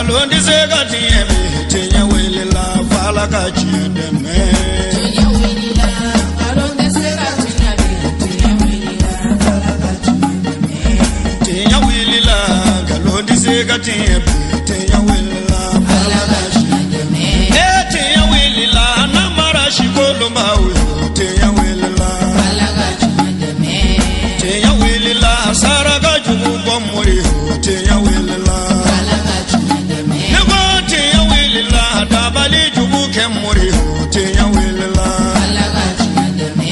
Nkalon tɛ se ka tiɲɛ bi, tiɲɛ wulila f'Ala ka tiɲɛ dɛmɛ. Tiɲɛ wulila, nkalon tɛ se ka tiɲɛ bi, tiɲɛ wulila f'Ala ka tiɲɛ dɛmɛ. Tiɲɛ wulila, nkalon tɛ se ka tiɲɛ bi, tiɲɛ wulila f'Ala ka tiɲɛ dɛmɛ. Ee tiɲɛ wulila, namara si kolonbaw ye, tiɲɛ wulila f'Ala ka tiɲɛ dɛmɛ. Tiɲɛ wulila, saraka jugu bɔ mori ye, tiɲɛ wulila f'Ala ka tiɲɛ dɛmɛ. Ne ko tiɲɛ wulila, dabali jugu kɛ mori ye, tiɲɛ wulila f'Ala ka tiɲɛ dɛmɛ.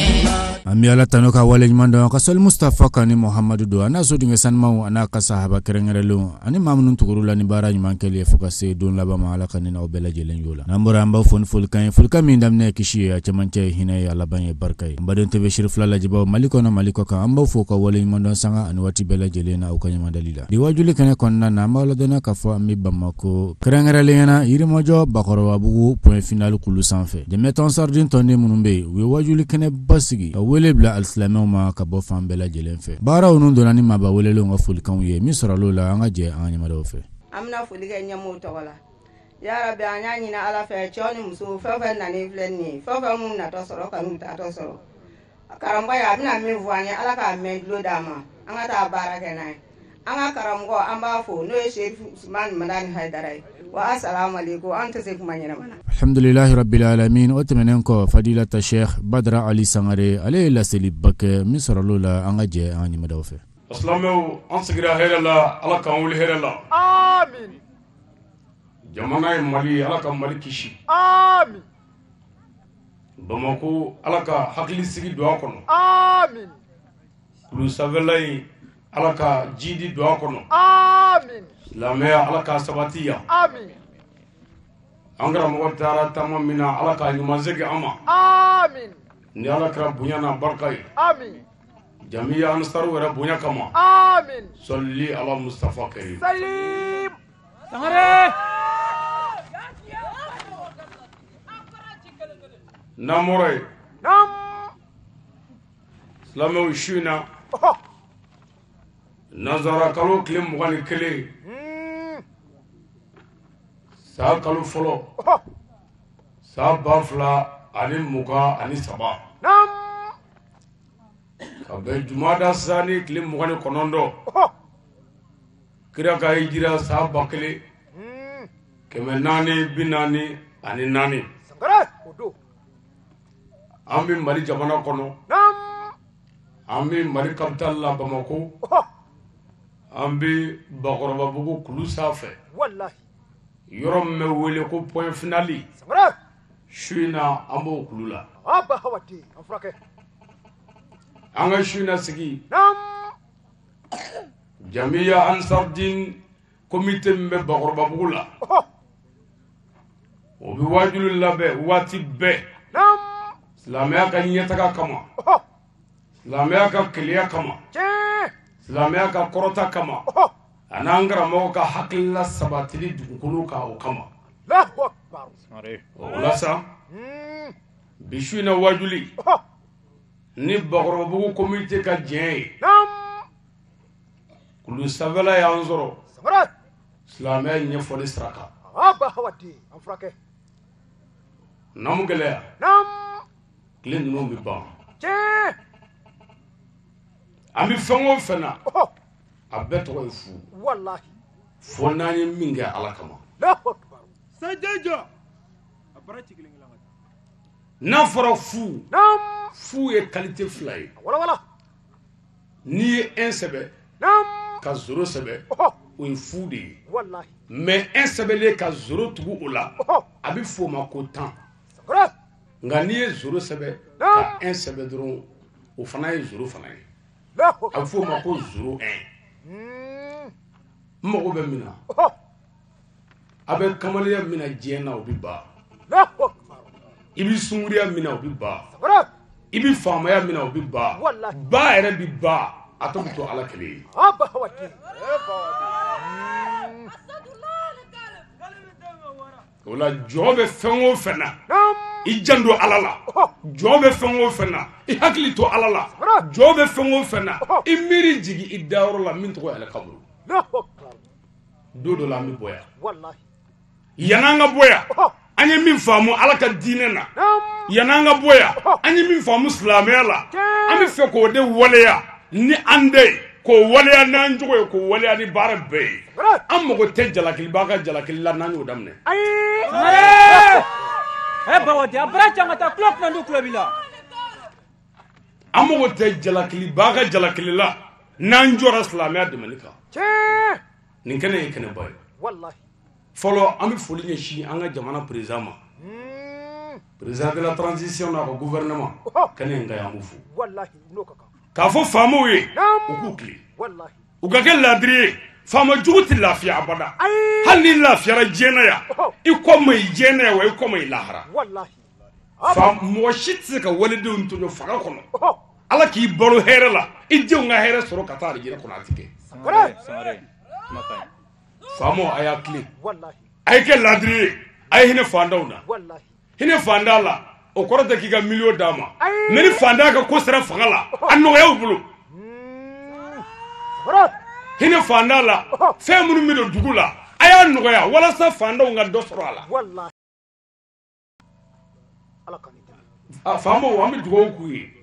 An bɛ Ala tanu ka waleɲuman dɔn ka sɔli Mustafa kan ni Muhamadu don a n'a sodenkɛ sanumaw a n'a ka sahaba kɛrɛnkɛrɛnlenw ani maa minnu tugur'u la ni baara ɲuman kɛli ye fo ka se don laban ma Ala ka ne n'aw bɛɛ lajɛlen y'o la. N'an bɔra an b'aw fo ni folikan ye, folikan min daminɛ ye kisi ye, a cɛmancɛ ye hinɛ ye, a laban ye barika ye. N baden TV Siri fila lajɛbaw Mali kɔnɔ Mali kɔ kan, an b'aw fo ka waleɲuman dɔn sanga ani waati bɛɛ lajɛlen na aw ka ɲɛmadali la. Bi wajuli kɛnɛ kɔnɔna na, an b'aw ladɔnniya k'a fɔ an bɛ Bamako kɛrɛnkɛrɛnnenya la Yirimajɔ Bakɔrɔbabugu point final kulu sanfɛ. Jamiya Ansardine tɔnden minnu bɛ yen, u ye wajuli kɛnɛ basigi ka wele bila alisilamɛw ma ka bɔ fan bɛɛ lajɛlen fɛ. Baaraw ninnu donna ni maaba welelenw ka folikanw ye min sɔrɔla o la, an ka jɛ an ka ɲɛmadaw fɛ. An bɛna foli kɛ ɲɛmɔgɔw tɔgɔ la. Yarabi an y'a ɲini Ala fɛ, cɛw ni musow fɛn o fɛn nalen filɛ nin ye, fɛn o fɛn minnu natɔ sɔrɔ ka n'u taatɔ sɔrɔ. Karamɔgɔ ye a bɛna min fɔ an ye, Ala k'a mɛn tulo d'an ma, an ka taa baara kɛ n'a ye. An ka karamɔgɔ an b'a fo, n'o ye Seyidu Usumani Madani Hayidara ye. Wa asalamu aleykum, an tɛ se kuma ɲɛnama na. Alhamdulilahi rabbil alamin. O tɛmɛnen kɔ, Fadilata Sheikh Badara Ali Sangare ale ye laseliba kɛ min sɔrɔla o la, an ka jɛ an ka ɲɛmadaw fɛ. Silamɛw, an sigira hɛrɛ la, Ala k'an wuli hɛrɛ la. Amin. Jamana ye Mali, Ala ka Mali kisi. Amin. Bamako, Ala ka hakili sigi don a kɔnɔ. Amin. Kulu sanfɛla in, Ala ka jidi don a kɔnɔ. Amin. Silamɛya, Ala ka sabati yan. Amin. An karamɔgɔ taara taama min na, Ala ka ɲuman segin an ma. Amin. Ni Ala kɛra bonya n'a barika ye. Amin. Jamiya Ansaru yɛrɛ bonya kama. Amin. Sɔli ala Mustafa karim. Salim. Sangare. N'an bɔra yen. Naam. Silamɛw, su in na, nanzara kalo tile 21, san kalo fɔlɔ, san 2023, Naam. ka bɛn jumada sani tile 29, kira ka hijira san 1444. Sangare o don. An bɛ Mali jamana kɔnɔ. Naam. An bɛ Mali capitale la Bamako. An bɛ Bakɔrɔbabugu kulu sanfɛ. Wallahi. Yɔrɔ min bɛ wele ko point final. Sangare. Su in na, an b'o kulu la. Aba hawati an furakɛ. An ka su in na sigi. Naam. Jamiya Ansardine comité min bɛ Bakɔrɔbabugu la, o bɛ wajulu labɛn waati bɛɛ. Naam. Silamɛya ka ɲɛtaga kama, silamɛya ka keleya kama, Tiɲɛ. silamɛya ka kɔrɔta kama, a n'an karamɔgɔ ka hakilila sabatili dugukolo kan o kama. Allahu akbar. O la sa, bi su in na wajuli ni Bakɔrɔbabugu comité ka jɛn ye, Naam. kulu sanfɛla y'an sɔrɔ Sangare. silamɛya ɲɛfɔli sira kan. Aba hawati an furakɛ. N'an gɛlɛya, Naam. tile ninnu bɛ ban. Tiɲɛ. An bɛ fɛn o fɛn na, a bɛɛ tɔgɔ ye fu. Wallahi. Fo n'an ye min kɛ Ala kama. Allahu akbar. Sajɛjɔ. A bara ci kelen kelen ka N'a fɔra fu, Naam. fu ye qualité fila ye. Wala wala. N'i ye 1 sɛbɛn Naam. ka 0 sɛbɛn, o ye fu de ye. Wallahi. Mais 1 sɛbɛnlen ka 0 tugu o la, a bɛ f'o ma ko 10. Sangare. Nka n'i ye 0 sɛbɛn ka 1 sɛbɛn dɔrɔn, o fana ye 0 fana ye. Allahu A bɛ f'o ma ko 0 1. N mago bɛ min na, a bɛ kamalenya min na diɲɛ na, o bɛ ban. Allahu akbar. I bɛ sunkuruya min na, o bɛ ban. Sangare. I bɛ faamaya min na, o bɛ ban. Wallahi. Ba yɛrɛ bɛ ban, a tɔ bɛ to Ala kelen ye. Aba hawati. O la, jɔn bɛ fɛn o fɛn na, Naam. i janto Ala la. Jɔn bɛ fɛn o fɛn na, i hakili to Ala la. Jɔn bɛ fɛn o fɛn na, i miiri jigin i dayɔrɔ la min tɔgɔ ye alikaburu. Allahu akbar. Don dɔ la an bɛ bɔ yan. Yan'an ka bɔ yan, an ye min faamu Ala ka diinɛ na, yan'an ka bɔ yan, an ye min faamu silamɛya la, an bɛ fɛ k'o de waleya ni an de ye, k'o waleya n'an jogo ye, k'o waleya ni baara bɛɛ ye. An mago tɛ jalakilibaa ka jalakili la n'an y'o daminɛ. An mago tɛ jalakilibaa ka jalakili la n'an jɔra silamɛya dɛmɛni kan. Nin kɛnɛ ye kɛnɛba ye. Fɔlɔ an bɛ foli ɲɛsin an ka jamana président ma. Président de la transition n'a ka gouvernement. Kɛnɛ in ka ɲi, an b'u fo. K'a fɔ faamaw ye, u k'u tilen. U ka kɛ laadiri ye. Faama jugu tɛ lafiya abada. Hali n'i lafiyara diɲɛ na yan, i kɔ ma ɲi diɲɛ na yan wa i kɔ ma ɲi lahara. Mɔgɔ si tɛ se ka walidenw tɔɲɔ fanga kɔnɔ. Ala k'i balo hɛrɛ la, i denw ka hɛrɛ sɔrɔ ka taa alijinɛ kɔnɔ, a tɛ kɛ. Faamaw a y'a tilen. A ye kɛ laadiri ye, a ye hinɛ faantanw na. Hinɛ faantan la, o kɔrɔ tɛ k'i ka miliyɔn d'a ma. Mais ni faantan ka ko sera fanga la, a nɔgɔya u bolo. Hinɛ faantan la, fɛn minnu bɛ don dugu la, a y'a nɔgɔya walasa faantanw ka dɔ sɔrɔ a la. Faamaw, an bɛ dugawu k'u ye.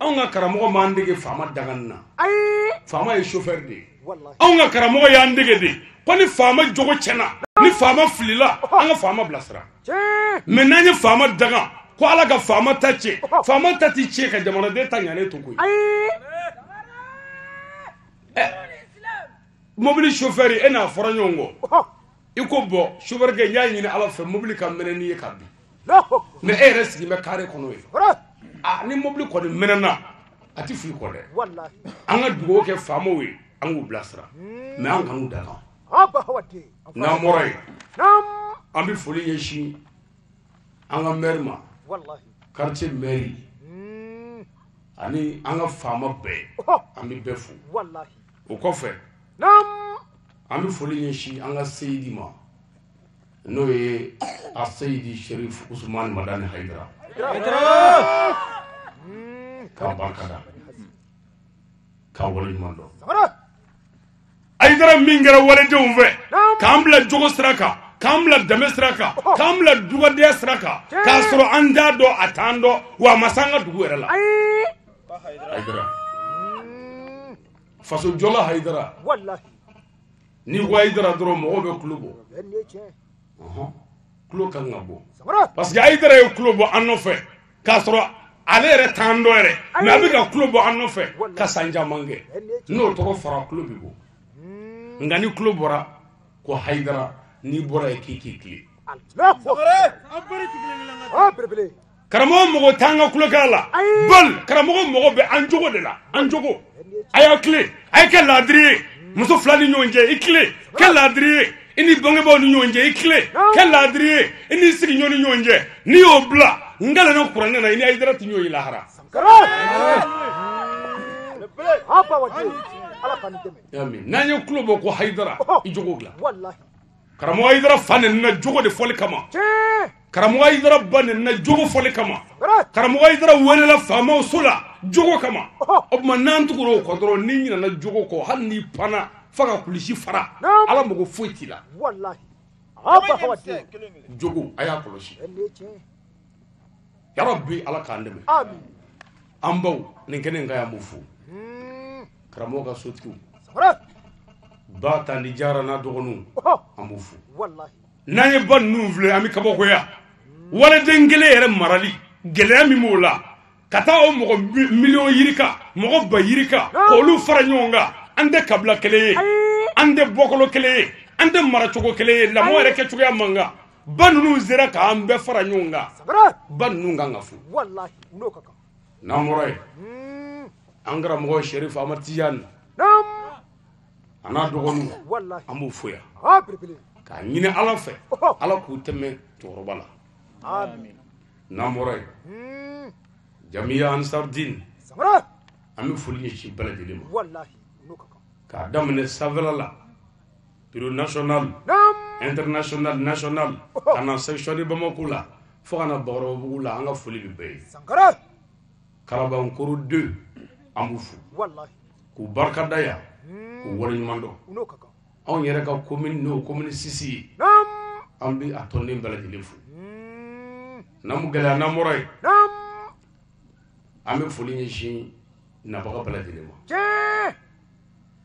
Anw ka karamɔgɔ m'an dege faama dagani na. Faama ye chauffeur de ye. Anw ka karamɔgɔ y'an dege de ko ni faama jogo tiɲɛna, ni faama filila, an ka faama bilasira. Mais n'an ye faama daga ko Ala ka faama ta tiɲɛ, faama ta ti tiɲɛ ka jamanaden ta ɲanen to koyi. Mobili chauffeur e n'a fɔra ɲɔgɔn kɔ, i ko bɔn chauffeur kɛ n y'a ɲini Ala fɛ mobili ka mɛnɛ n'i ye ka bin. Mais e yɛrɛ sigi bɛ carré kɔnɔ ye. Ni mobili kɔni mɛnɛna, a ti f'i kɔ dɛ. An ka dugawu kɛ faamaw ye, an k'u bilasira. Mais an kan'u daga. N'an bɔra yen, an bɛ foli ɲɛsin an ka maire ma, quartier maire ani an ka faama bɛɛ, an bɛ bɛɛ fo. O kɔfɛ, an bɛ foli ɲɛsin an ka seyidi ma, n'o ye a seyidi Sherif Usumani Madani Hayidara. K'a barika da, k'a waleɲuman dɔn. Hayidara min kɛra waledenw fɛ, k'an bila jogo sira kan, k'an bila danbe sira kan, k'an bila dugadenya sira kan, k'a sɔrɔ an t'a dɔn, a t'an dɔn, wa a ma s'an ka dugu yɛrɛ la. Hayidara, fasojɔla Hayidara, n'i ko Hayidara dɔrɔn mɔgɔw bɛ kulo bɔ. Kulo kan ka bɔ. Parce que Hayidara ye kulo bɔ an nɔfɛ k'a sɔrɔ ale yɛrɛ t'an dɔn yɛrɛ, mais a bɛ ka kulo bɔ an nɔfɛ ka san caman kɛ. N'o tɔgɔ fɔra kulo bɛ bɔ. Nka ni kulo bɔra ko Hayidara, n'i bɔra yen k'i k'i tilen. Karamɔgɔ mɔgɔ t'an ka kulonkɛ la. Bal karamɔgɔ mɔgɔ bɛ an jogo de la, an jogo. A y'a tilen, a ye kɛ laadiri ye. Muso fila ni ɲɔgɔn cɛ, i tilen, kɛ laadiri ye. I ni bangebaaw ni ɲɔgɔn cɛ, i tilen, kɛ laadiri ye. I ni sigiɲɔgɔn ni ɲɔgɔn cɛ, n'i y'o bila, n kalanna kuranɛ na, i ni Hayidara tɛ ɲɔgɔn ye lahara. N'an ye kulo bɔ ko Hayidara, i jogo dilan. Karamɔgɔ Hayidara fa nɛnina jogo de fɔli kama. Karamɔgɔ Hayidara ba nɛnina jogo fɔli kama. Karamɔgɔ Hayidara welela faamaw so la jogo kama. O tuma n'an tugura o kɔ dɔrɔn, n'i ɲinɛna jogo kɔ, hali n'i panna f'a ka kulisi fara, Ala mago foyi t'i la. Jogo, a y'a kɔlɔsi. Yarabi Ala k'an dɛmɛ. An baw nin kɛnɛ in kan yan, b'u fo. Karamɔgɔ ka sotigiw, ba Tandi Jara n'a dɔgɔninw, an b'u fo. N'an ye ba ninnu filɛ, an bɛ kabakoya. Waliden kelen yɛrɛ marali gɛlɛya min b'o la, ka taa o mɔgɔ miliyɔn yirika, mɔgɔ ba yirika, k'olu fara ɲɔgɔn kan. An tɛ kabila kelen ye, an tɛ bɔkolo kelen ye, an tɛ maracogo kelen ye, lamɔ yɛrɛ kɛcogoya man kan. Ba ninnu sera k'an bɛɛ fara ɲɔgɔn kan. Ba ninnu kan ka fo. N'an bɔra yen, an karamɔgɔ Sherif Amadu Tijani a n'a dɔgɔninw, an b'u fo yan k'a ɲini Ala fɛ, Ala k'u tɛmɛ cɛkɔrɔba la. N'an bɔra yen, Jamiya Ansardine, an bɛ foli ɲɛsin bɛɛ lajɛlen ma, k'a daminɛ sanfɛla la, bureau national, international, national, ka na section de Bamako la, fo ka na Bakɔrɔbabugu la, an ka foli bɛ bɛɛ ye. Kalabankoro 2, an b'u fo k'u barika da yan, k'u waleɲuman dɔn. Anw yɛrɛ ka commune n'o commune 6 ye, an bɛ a tɔnden bɛɛ lajɛlen fo. N'an gɛlɛya n'an bɔra yen, an bɛ foli ɲɛsin nabaga bɛɛ lajɛlen ma,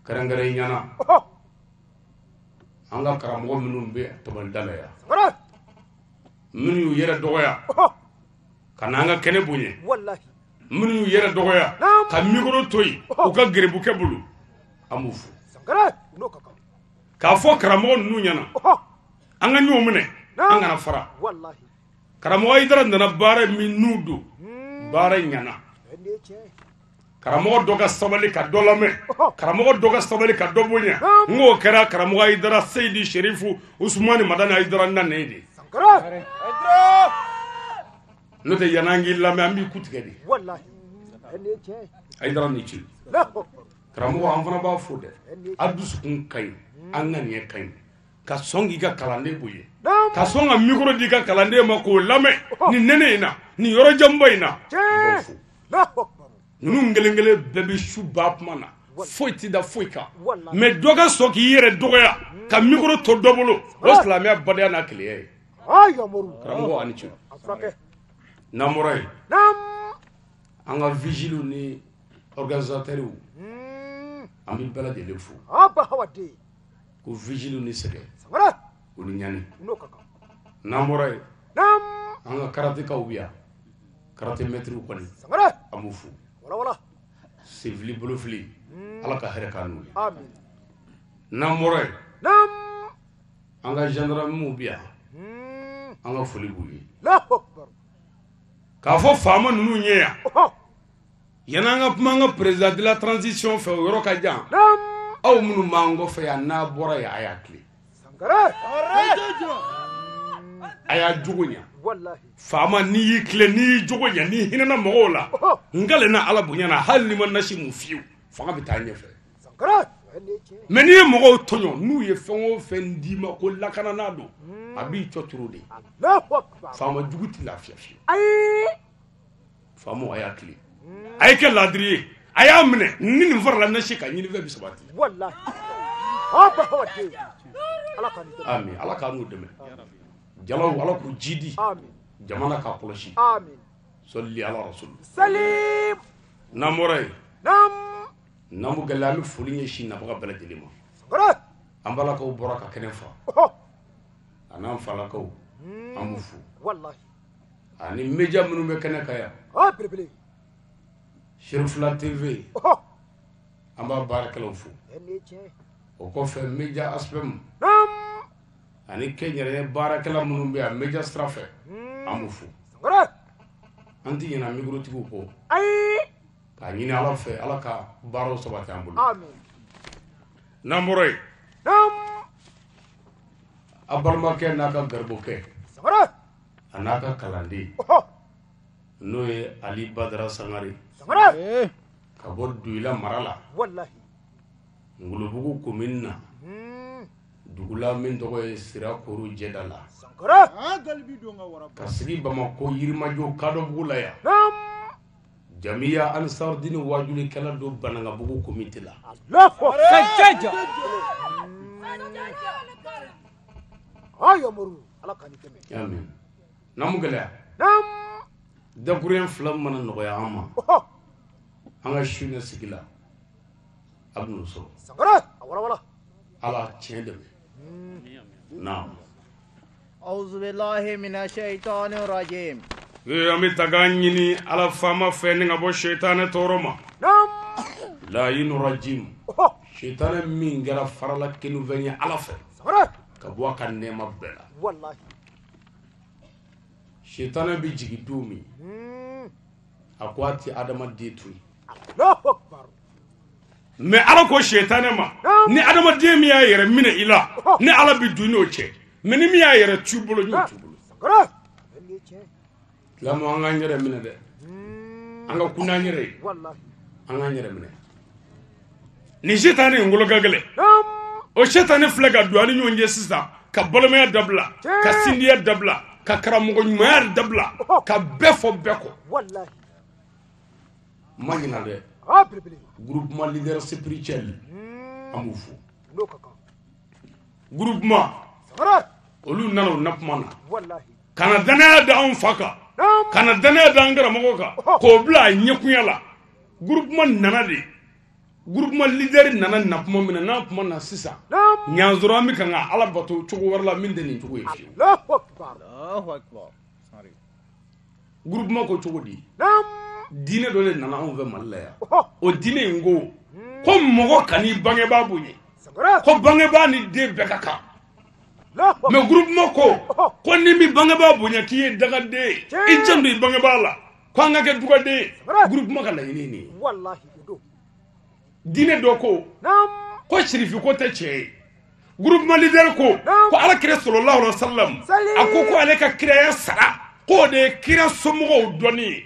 kɛrɛnkɛrɛn ɲɛna an ka karamɔgɔ minnu bɛ tɔmɔlida la yan, minnu y'u yɛrɛ dɔgɔya ka n'an ka kɛnɛ bonya, minnu y'u yɛrɛ dɔgɔya ka micro to yen u ka gerebukɛ bolo, an b'u fo. K'a fɔ karamɔgɔ ninnu ɲɛna, an ka ɲɔgɔn minɛ, an kana fara. Karamɔgɔ Hayidara nana baara min n'u don, baara ɲɛna. Karamɔgɔ dɔ ka sabali ka dɔ lamɛn, karamɔgɔ dɔ ka sabali ka dɔ bonya. N k'o kɛra karamɔgɔ Hayidara Seyidi Serifu Usumani Madani Hayidara nanen de. N'o tɛ yan'an k'i lamɛn, an b'i ku tigɛ de. Hayidara ni ce. Karamɔgɔ an fana b'a fo dɛ, a dusukun ka ɲi, an ŋaniya ka ɲi, ka sɔn k'i ka kalanden bonya, ka sɔn ka micro di ka kalanden ma k'o lamɛn nin nɛnɛ in na, nin yɔrɔ janba in na. N b'aw fo. Ninnu kelen kelen bɛɛ bɛ su ba kuma na, foyi tɛ da foyi kan, mais dɔ ka sɔn k'i yɛrɛ dɔgɔya ka micro to dɔ bolo, o silamɛya badenya n'a keleya ye. Karamɔgɔ ani ce. N'an bɔra yen, an ka vigile ni organisateurs, an bɛ bɛɛ lajɛlen fo. Ko vigile ni sɛgɛn, o ni ɲani. N'an bɔra yen, an ka karatekaw bɛ yan, karate mɛtiriw kɔni, an b'u fo. Senfili bolofili, Ala ka hɛrɛ k'an n'u ye. N'an bɔra yen, an ka gendarmew bɛ yan, an ka foli b'u ye. K'a fɔ faama ninnu ye yan, yan'an ka kuma an ka président de la transition fɛ, o yɔrɔ ka jan. Aw minnu b'an kɔfɛ yan, n'a bɔra yen, a y'a tilen, a y'a jogo ɲa. Faama n'i y'i tilen, n'i y'i jogo ɲa, n'i hinɛna mɔgɔw la, n kalenna Ala bonya na, hali n'i ma nasi mun fiyewu, fanga bɛ taa ɲɛfɛ. Mais n'i ye mɔgɔw tɔɲɔ, n'u ye fɛn o fɛn d'i ma ko lakana n'a don, a b'i cɔ turu de. Faama jugu tɛ lafiya fiyewu. Faamaw a y'a tilen, a ye kɛ laadiri ye, a y'a minɛ ni nin farala nasi kan, ɲinifɛn bɛ sabati. Amin. Ala k'an n'u dɛmɛ. Jalaw Ala k'u jidi, jamana k'a kɔlɔsi. Sɔli ala rasul. N'an bɔra yen, n'an b'u gɛlɛya, an bɛ foli ɲɛsin nabaga bɛɛ lajɛlen ma. An balakaw bɔra ka kɛnɛ fa, a n'an falakaw, an b'u fo. Ani média minnu bɛ kɛnɛ kan yan, Serifula TV, an b'a baarakɛlaw fo. O kɔfɛ média ASPEM ani kɛnyɛrɛye baarakɛla minnu bɛ yan média sira fɛ, an b'u fo. An tɛ ɲinɛ microtigiw kɔ, k'a ɲini Ala fɛ, Ala ka baaraw sabati an bolo. N'an bɔra yen, a balimakɛ n'a ka garibukɛ, a n'a ka kalanden, n'o ye Ali Badara Sangare, ka bɔ Duyila mara la, Ngolobugu commune na, dugula min tɔgɔ ye Sirakoro Jɛda la, ka sigi Bamakɔ Yirimajɔ Kadɔbugu la yan. Jamiya Ansardini wajulikɛla don Banankabugu comité la. Amin. N'an mu gɛlɛya, dakuruɲɛ fila mana nɔgɔya an ma, an ka su in sigi la, a bɛ n'o sɔrɔ. Ala tiɲɛ dɛmɛ. Naam. Auzu billahi mina shaitani rajim. An bɛ taga ɲini Ala faama fɛ ni ka bɔ sɛtanɛ tɔɔrɔ ma. Layin rajim. Sɛtanɛ min kɛra farala kenufɛn ye Ala fɛ, ka bɔ a ka nɛɛma bɛɛ la. Sɛtanɛ bɛ jigin don min, a ko a tɛ adamaden to yen. Mais Ala ko sɛtanɛ ma, ni adamaden min y'a yɛrɛ minɛ i la, ni Ala bɛ don n'o cɛ, mais ni min y'a yɛrɛ t'u bolo, n'o t'u bolo. Lamɔ, an k'an yɛrɛ minɛ dɛ, an ka kun n'an yɛrɛ ye, an k'an yɛrɛ minɛ. Nin sɛtanɛ in kolo ka gɛlɛn, o sɛtanɛ filɛ ka don an ni ɲɔgɔn cɛ sisan, ka balimaya dabila, ka sindiya dabila, ka karamɔgɔ ɲumanya dabila, ka bɛɛ fɔ bɛɛ kɔ. N ma ɲinɛ dɛ, groupement leader spirituel, an b'u fo. Groupement olu nana o na kuma na ka na danaya da anw fa kan, ka na danaya da an karamɔgɔ kan, k'o bila a ɲɛkunya la. Groupement nana de, groupement leader nana na kuma min na, n'a kuma na sisan ɲanzɔrɔ an bɛ kan ka Ala bato cogo wɛrɛ la min tɛ nin cogo ye fiyewu. Groupement ko cogo di? Diinɛ dɔ de nana anw fɛ Mali la yan. O diinɛ in ko ko mɔgɔ kan'i bangebaa bonya, ko bangebaa ni den bɛɛ ka kan. Mais groupement ko ko ni mi bangebaa bonya k'i ye dagaden ye, i janto i bangebaa la, ko an ka kɛ dugaden ye. Groupement ka laɲini ye nin ye. Diinɛ dɔ ko ko sirifi ko tɛ tiɲɛ ye. Groupement leader ko ko Ala kira sallallahu alaihi wasallam a ko ko ale ka kiraya sara k'o de ye kira somɔgɔw dɔnni ye.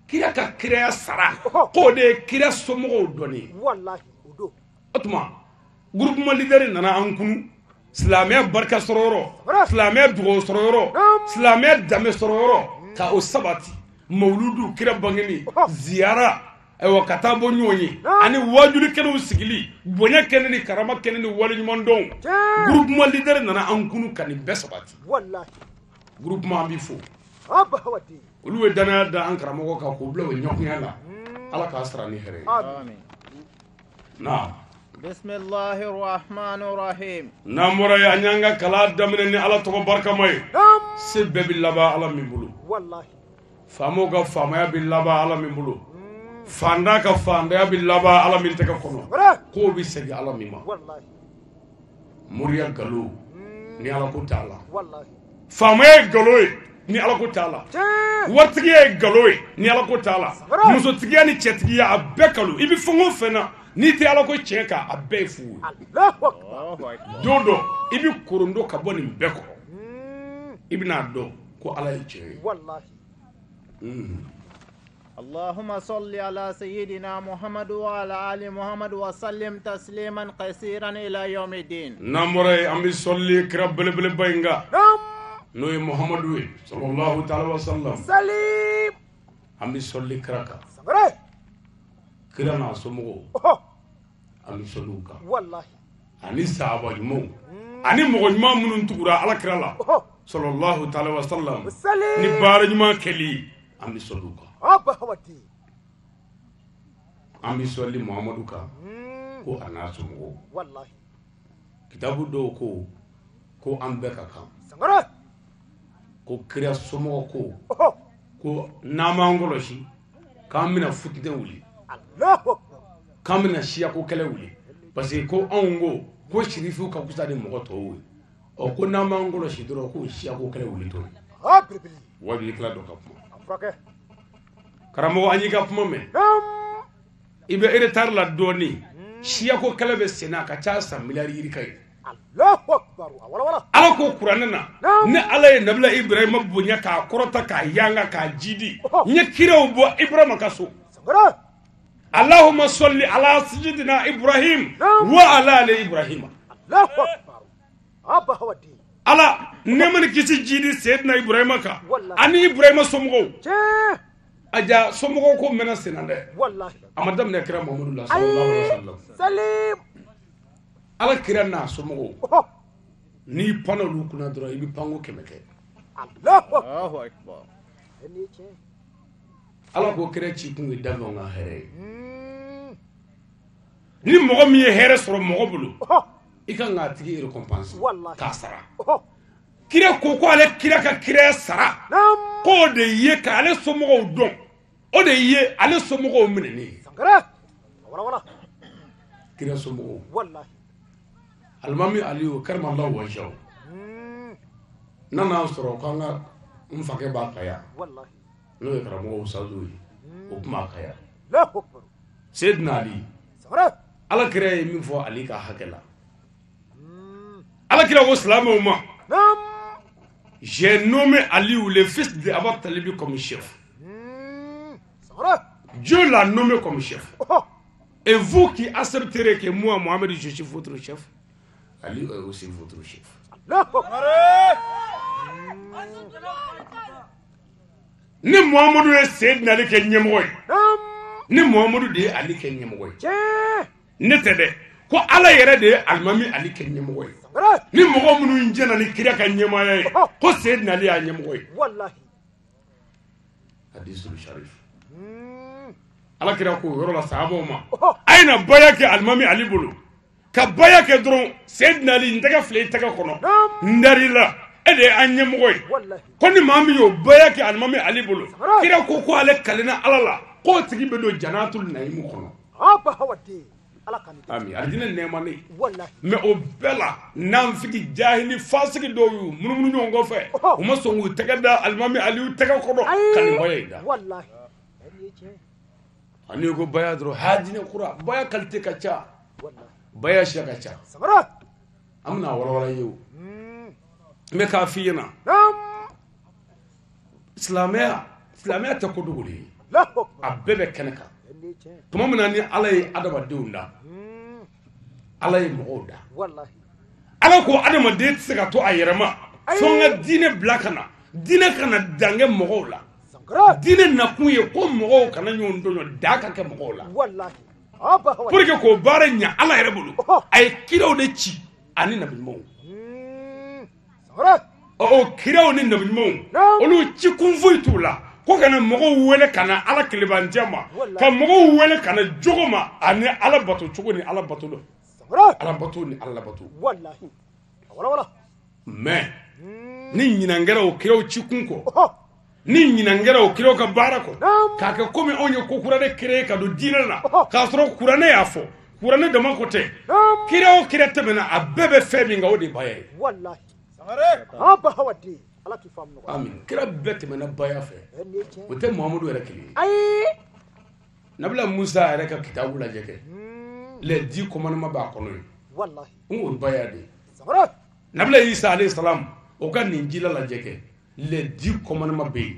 Kira ka kiraya sara k'o de ye kira somɔgɔw dɔnni ye. O tuma groupement leader nana an kunu silamɛya barika sɔrɔ yɔrɔ, silamɛya dugawu sɔrɔ yɔrɔ, silamɛya danbe sɔrɔ yɔrɔ, ka o sabati. Mawuludu, kira bangeni, ziyara, ayiwa ka taa bɔ ɲɔgɔn ye, ani wajuli kɛnɛw sigili, bonya kɛnɛ ni karama kɛnɛ ni waleɲuman dɔn. Groupement leader nana an kunu ka nin bɛɛ sabati. Groupement an b'i fo. Olu ye danaya da an karamɔgɔ kan k'o bila o ɲɛkunya la. Ala k'a sara ni hɛrɛ ye. Naam. Bismillahir Rahmanir Rahim. N'an bɔra yen, an y'an ka kalan daminɛ ni Ala tɔgɔ barikama ye. Se bɛɛ bɛ laban Ala min bolo. Faamaw ka faamaya bɛ laban Ala min bolo. Fantan ka fantanya bɛ laban Ala min tɛgɛ kɔnɔ. Kow bɛ segin Ala min ma. Moriya nkalon ni Ala ko t'a la. Faamaya ye nkalon ye ni Ala ko t'a la. Waritigiya ye nkalon ye ni Ala ko t'a la. Musotigiya ni cɛtigiya a bɛɛ nkalon. I bɛ fɛn o fɛn na n'i tɛ Ala ko tiɲɛ kan, a bɛɛ ye fu ye. Don dɔ i bɛ korondo ka bɔ nin bɛɛ kɔrɔ, i bɛn'a dɔn ko Ala ye tiɲɛ ye. Allahumma salli ala sayyidina Muhammad wa ala ali Muhammad wa sallim tasliman kasiran ila yawmiddin. N'an bɔra yen, an bɛ sɔli kira belebeleba in kan, n'o ye Muhammadu ye sallallahu ta'ala wa sallam. An bɛ sɔli kira kan, kira n'a somɔgɔw, an bɛ sɔli u kan, ani sahaba ɲumanw, ani mɔgɔ ɲuman minnu tugura Ala kira la sallallahu ta'ala wa sallam ni baara ɲuman kɛli, an bɛ sɔli u kan. An bɛ sɔli Muhammadu kan ko a n'a somɔgɔw. Kitabu dɔw ko ko an bɛɛ ka kan, ko kira somɔgɔw ko ko n'an m'an kɔlɔsi k'an bɛna futinɛ wuli, k'an bɛna siyako kɛlɛ wuli, parce que ko anw ko ko sirifiw ka fisa ni mɔgɔ tɔw ye. Ɔ ko n'an m'an kɔlɔsi dɔrɔn k'o siyako kɛlɛ wuli to ye. Wajibilikɛla dɔ ka kuma. Karamɔgɔ, an y'i ka kuma mɛn. I bɛ retard la dɔɔnin. Siyako kɛlɛ bɛ sen na a ka ca san miliyari yirika ye. Ala ko kuranɛ na, ne Ala ye nabila Ibrahima bonya k'a kɔrɔta k'a yanga k'a jidi, n ye kiraw bɔ Ibrahima ka so. Allahumma salli ala sayyidina Ibrahim wa ala ali Ibrahima. Ala nɛɛma ni kisi jidi sayyidina Ibrahima kan ani Ibrahima somɔgɔw. A ja somɔgɔw ko mɛnna sen na dɛ. A ma daminɛ kira Muhamadu la sallallahu alaihi wasallam. Ala kira n'a somɔgɔw, n'i panna olu kunna dɔrɔn i bɛ panko 100 kɛ. Ala ko kira ci kun ye danfɛnw ka hɛrɛ ye. Ni mɔgɔ min ye hɛrɛ sɔrɔ mɔgɔ bolo, i kan k'a tigi récompense k'a sara. Kira ko ko ale kira ka kiraya sara, k'o de ye k'ale somɔgɔw dɔn, o de ye ale somɔgɔw minɛni ye. Kira somɔgɔw. Alimami Aliyu karamallahu wajahu n'a n'a sɔrɔ k'an ka n fakɛ b'a ka yan, n'o ye karamɔgɔ Usazu ye, o tun b'a ka yan. Seydina Ali, Ala kira ye min fɔ Ali ka hakɛ la, Ala kira ko silamɛw ma, j'ai nommé Aliou le fils de Abba Talibi comme chef. Dieu l'a nommé comme chef. Et vous qui accepterez que moi, Mohamed, je suis votre chef, Ali est aussi votre chef. Ni Mohamed ye Seydina Ali kɛ ɲɛmɔgɔ ye, ni Mohamed de ye Ali kɛ ɲɛmɔgɔ ye, ne tɛ dɛ. Ko Ala yɛrɛ de ye alimami Ali kɛ ɲɛmɔgɔ ye. Ni mɔgɔ minnu jɛnna ni kira ka ɲɛmaaya ye, ko Seydina Ali y'a ɲɛmɔgɔ ye. Wallahi. Hadisul sharif. Ala kira ko yɔrɔ la sahabaw ma, a ye na baya kɛ alimami Ali bolo. Ka baya kɛ dɔrɔn Seydina Ali n tɛgɛ filɛ i tɛgɛ kɔnɔ. N dar'i la. E de ye an ɲɛmɔgɔ ye. Ko ni maa min y'o baya kɛ alimami Ali bolo, kira ko ko ale kalenna Ala la k'o tigi bɛ don janatul nayimu kɔnɔ. Ami alijinɛ nɛɛmanen. Mais o bɛɛ la nanfigi jahili fasigi dɔw y'u munumunu ɲɔgɔn kɔfɛ, u ma sɔn k'u tɛgɛ da alimami Ali tɛgɛ kɔnɔ ka nin baya in da. Ani ko baya dɔrɔn hadinɛ kura baya qualité ka ca, baya siya ka ca. An bɛna walawala i ye o. N bɛ k'a f'i ɲɛna, silamɛya tɛ ko dogolen ye, a bɛɛ bɛ kɛnɛ kan. Tuma min na ni Ala ye adamadenw da, Ala ye mɔgɔw da, Ala ko adamaden tɛ se ka to a yɛrɛ ma fo n ka diinɛ bila ka na, diinɛ kana dan kɛ mɔgɔw la. Diinɛ nakun ye ko mɔgɔw kana ɲɔgɔn tɔɲɔ, da ka kɛ mɔgɔw la. Pour que k'o baara ɲɛ Ala yɛrɛ bolo, a ye kiraw de ci ani nabiɲumanw. O kiraw ni nabiɲumanw, olu ci kun foyi t'u la ko kana mɔgɔw wele ka na Ala kelebancɛ ma, ka mɔgɔw wele ka na jogo ma ani Ala bato cogo ni Ala bato dɔn, Ala bato ni Ala bato. Mais ni ɲinan kɛra o kiraw ci kun kɔ, ni ɲinan kɛra o kiraw ka baara kɔ, k'a kɛ komi anw ye ko kura de créer ka don diinɛ la, k'a sɔrɔ kuranɛ y'a fɔ, kuranɛ dama ko tɛ, kira o kira tɛmɛna a bɛɛ bɛ fɛn min kan o de ye baya ye. Amin. Kira bɛɛ tɛmɛna baya fɛ, o tɛ Muhamadu yɛrɛ kelen ye. Nabila Musa yɛrɛ ka kitabu lajɛ kɛ, les 10 commandements b'a kɔnɔ yen, n k'o baya de ye. Nabila Isa alayhi salam o ka nin jila lajɛ kɛ, les 10 commandements bɛ yen.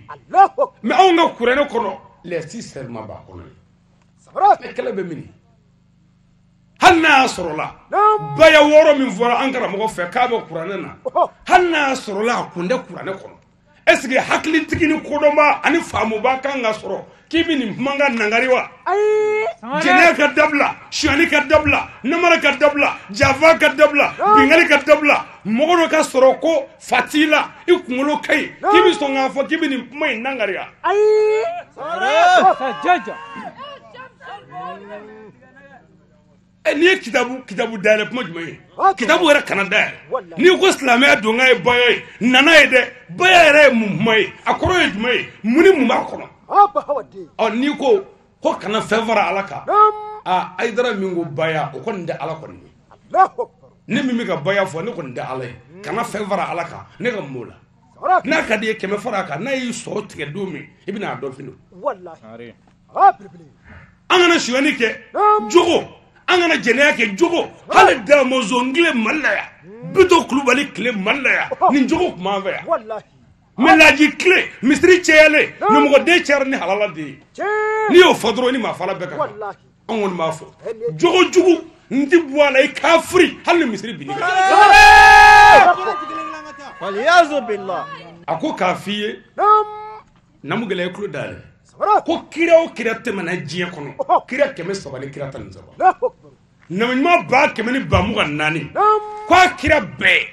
Mais anw ka kuranɛ kɔnɔ, les 6 serments b'a kɔnɔ yen. Mais kɛlɛ bɛ min? Hali n'a y'a sɔrɔ la baya wɔɔrɔ min fɔra an karamɔgɔ fɛ k'a bɛ kuranɛ na, hali n'a y'a sɔrɔ la a kun tɛ kuranɛ kɔnɔ, est ce que hakilitigi ni kodɔnba ani faamuba kan ka sɔrɔ k'i bɛ nin kumakan nangari wa? Jɛnɛya ka dabila, sonyali ka dabila, namara ka dabila, janfa ka dabila, binkanni ka dabila, mɔgɔ dɔ ka sɔrɔ ko fa t'i la, i kunkolo ka ɲi, k'i bɛ sɔn k'a fɔ k'i bɛ nin kuma in nangariya? N'i ye kitabu dayɛlɛ kuma jumɛn ye? Kitabu yɛrɛ kana dayɛlɛ. N'i ko silamɛya donkan ye baya ye, nana ye dɛ, baya yɛrɛ ye mun kuma ye? A kɔrɔ ye jumɛn ye? Mun ni mun b'a kɔnɔ? Ɔ n'i ko ko kana fɛn fara Ala kan, aa Ayidara min ko baya, o kɔni tɛ Ala kɔni ye. Ne min bɛ ka baya fɔ, ne kɔni tɛ Ala ye. Kana fɛn fara Ala kan, ne ka mun b'o la? N'a ka di ye 100 fara a kan, n'a y'i sɔrɔ tigɛ don min, i bɛna a dɔn fini. An kana sonyali kɛ jogo, an kana jɛnɛya kɛ jogo, hali Damɔzɔn tile Mali la yan, Bitɔn Kulubali tile Mali la yan, nin jogo tun b'an fɛ yan. Mais laji tile, misiri cɛyalen, ɲɛmɔgɔden cayara ni halala de ye. N'i y'o fɔ dɔrɔn i ni maa fala bɛɛ ka kan. Anw kɔni b'a fɔ jogo jugu n ti bɔ a la, i kafiri hali ni misiri binni kan. A ko k'a f'i ye, namu gɛlɛya i tulo dayɛlɛ. Ko kira o kira tɛmɛna diɲɛ kɔnɔ, kira 300 ni kira 13, nabiɲuman 124,000, k'a kira bɛɛ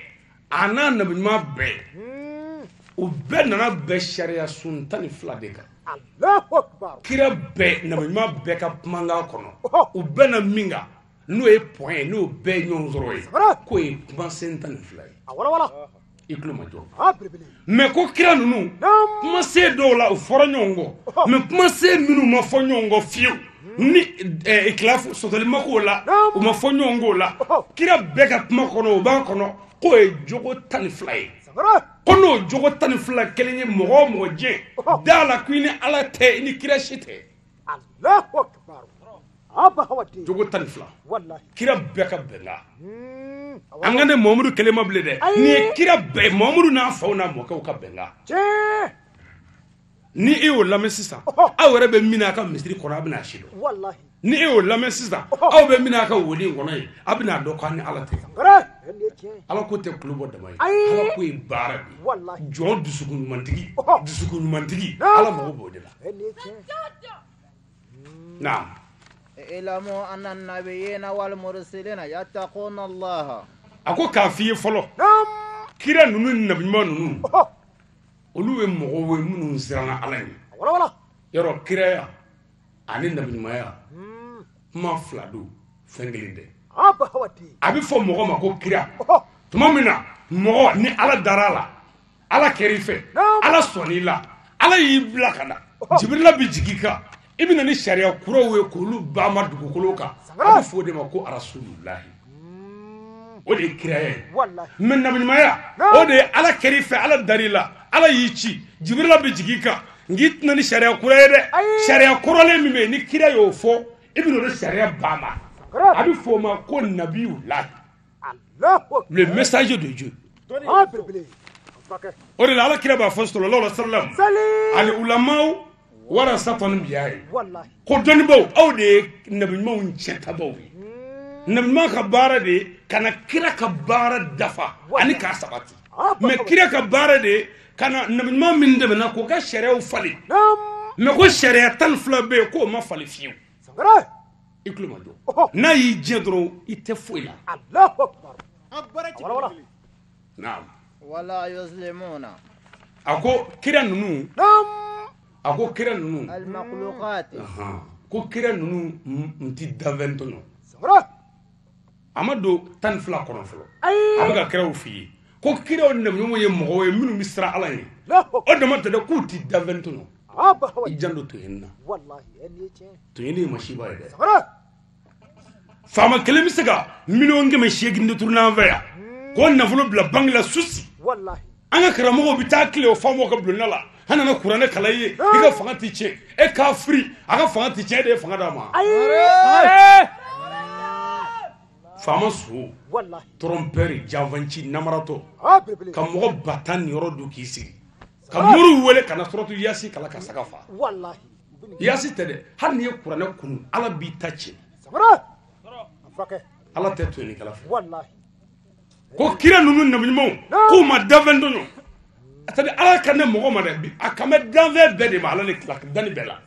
a n'a nabiɲuman bɛɛ, u bɛɛ nana bɛn sariya sun 12 de kan. Kira bɛɛ nabiɲuman bɛɛ ka kumakan kɔnɔ, u bɛɛ na min kan n'o ye point ye, n'o bɛɛ ye ɲɔgɔn sɔrɔ ye, k'o ye kumasen 12 ye. I tulo ma jɔ. Mais ko kira ninnu kumasen dɔw la u fɔra ɲɔgɔn kɔ, mais kumasen minnu ma fɔ ɲɔgɔn kɔ fiyewu, ni ikilafu sɔsɔli ma k'o la, u ma fɔ ɲɔgɔn kɔ o la, kira bɛɛ ka kuma kɔnɔ o b'a kɔnɔ k'o ye jogo 12 ye. Ko n'o jogo 12 kelen ye mɔgɔ o mɔgɔ jɛ da la ko i ni Ala tɛ, i ni kira si tɛ. Jogo 12, kira bɛɛ ka bɛnkan. An ka ne Muhamadu kelen ma bilen dɛ, nin ye kira bɛɛ, Muhamadu n'a faw n'a mɔkɛw ka bɛnkan. Ni e y'o lamɛn sisan, aw yɛrɛ bɛ min a ka misiri kɔnɔ, a bɛna a si dɔn. Ni e y'o lamɛn sisan, aw bɛ min a ka wuli in kɔnɔ yen, a bɛna a dɔn k'an ni Ala tɛ. Ala ko tɛ kulo bɔ dama ye, Ala ko ye baara de ye. Jɔn dusukun ɲumantigi, dusukun ɲumantigi, Ala mago b'o de la. Naam. Ilamu anna nabiyina wal mursalina yattaquna Allah. A ko k'a f'i ye fɔlɔ, kira ninnu ni nabiɲuman ninnu, olu ye mɔgɔw ye minnu siranna Ala ɲɛ. Yɔrɔ kiraya ani nabiɲumanya kuma fila don, fɛn kelen tɛ. A bɛ fɔ mɔgɔ ma ko kira tuma min na mɔgɔ ni Ala dara a la, Ala kɛr'i fɛ, Ala sɔnn'i la, Ala y'i bila ka na, Jibirila bɛ jigin i kan, i bɛ na ni sariya kuraw ye k'olu banba dugukolo kan, a bɛ fɔ o de ma ko Rasululahi. O de ye kiraya ye. Mais nabiɲumanya o de ye Ala kɛr'i fɛ, Ala dar'i la, Ala y'i ci, Jibirila bɛ jigin i kan, nk'i tɛna ni sariya kura ye dɛ, sariya kɔrɔlen min bɛ yen ni kira y'o fɔ, i bɛ n'o de sariya banba, a bɛ fɔ o ma ko nabiyulahi, le messager de Dieu. O de la Ala kira b'a fɔ sallallahu alaihi wa sallam, al ulamaw warasatul anbiya ye, ko dɔnnibaw aw de ye nabiɲumanw cɛtabaw ye. Nabiɲuman ka baara de ye ka na kira ka baara dafa ani k'a sabati, mais kira ka baara de ye ka na nabiɲuman min dɛmɛna k'o ka sariyaw falen, mais ko sariya 12 bɛ yen k'o ma falen fiyewu. I tulo ma jɔ, n'a y'i diɲɛ dɔrɔn i tɛ foyi la. Naam. Wala yuzlimuna. A ko kira ninnu, a ko kira ninnu, al makhluqat, ko kira ninnu n ti danfɛn tɔɲɔ. A ma don 12 kɔnɔ fɔlɔ, a bɛ ka kiraw f'i ye ko kiraw nabiɲumanw ye mɔgɔw ye minnu bɛ siran Ala ɲɛ, o dama tɛ dɛ, k'u ti danfɛn tɔɲɔ. I janto tɔɲɔni na, tɔɲɔni ye masiba ye dɛ. Faama kelen bɛ se ka 800 000 détourner an fɛ yan k'o nafolo bila banque la susi. An ka karamɔgɔw bɛ taa tile o faamaw ka bulonda la, an nana kuranɛ kalan i ye, i ka fanga tɛ tiɲɛ, e k'a firi a ka fanga tɛ tiɲɛ, e de ye fanga d'a ma. Faama so, trompeur, janfanci, namaratɔ, ka mɔgɔ 10,000 ni yɔrɔ don k'i sigi, ka moriw wele ka na suratu yasi kalan ka saga fa. Yasi tɛ dɛ, hali n'i ye kuranɛ kunu, Ala b'i ta tiɲɛ. Ala tɛ tɔɲɔnikɛla fɛ. Ko kira ninnu nabiɲumanw k'u ma danfɛn tɔɲɔ. C'est-à-dire Ala ka ne mɔgɔ ma dɛ, a kan bɛ danfɛn bɛɛ de ma, Ala ni tila danni bɛɛ la.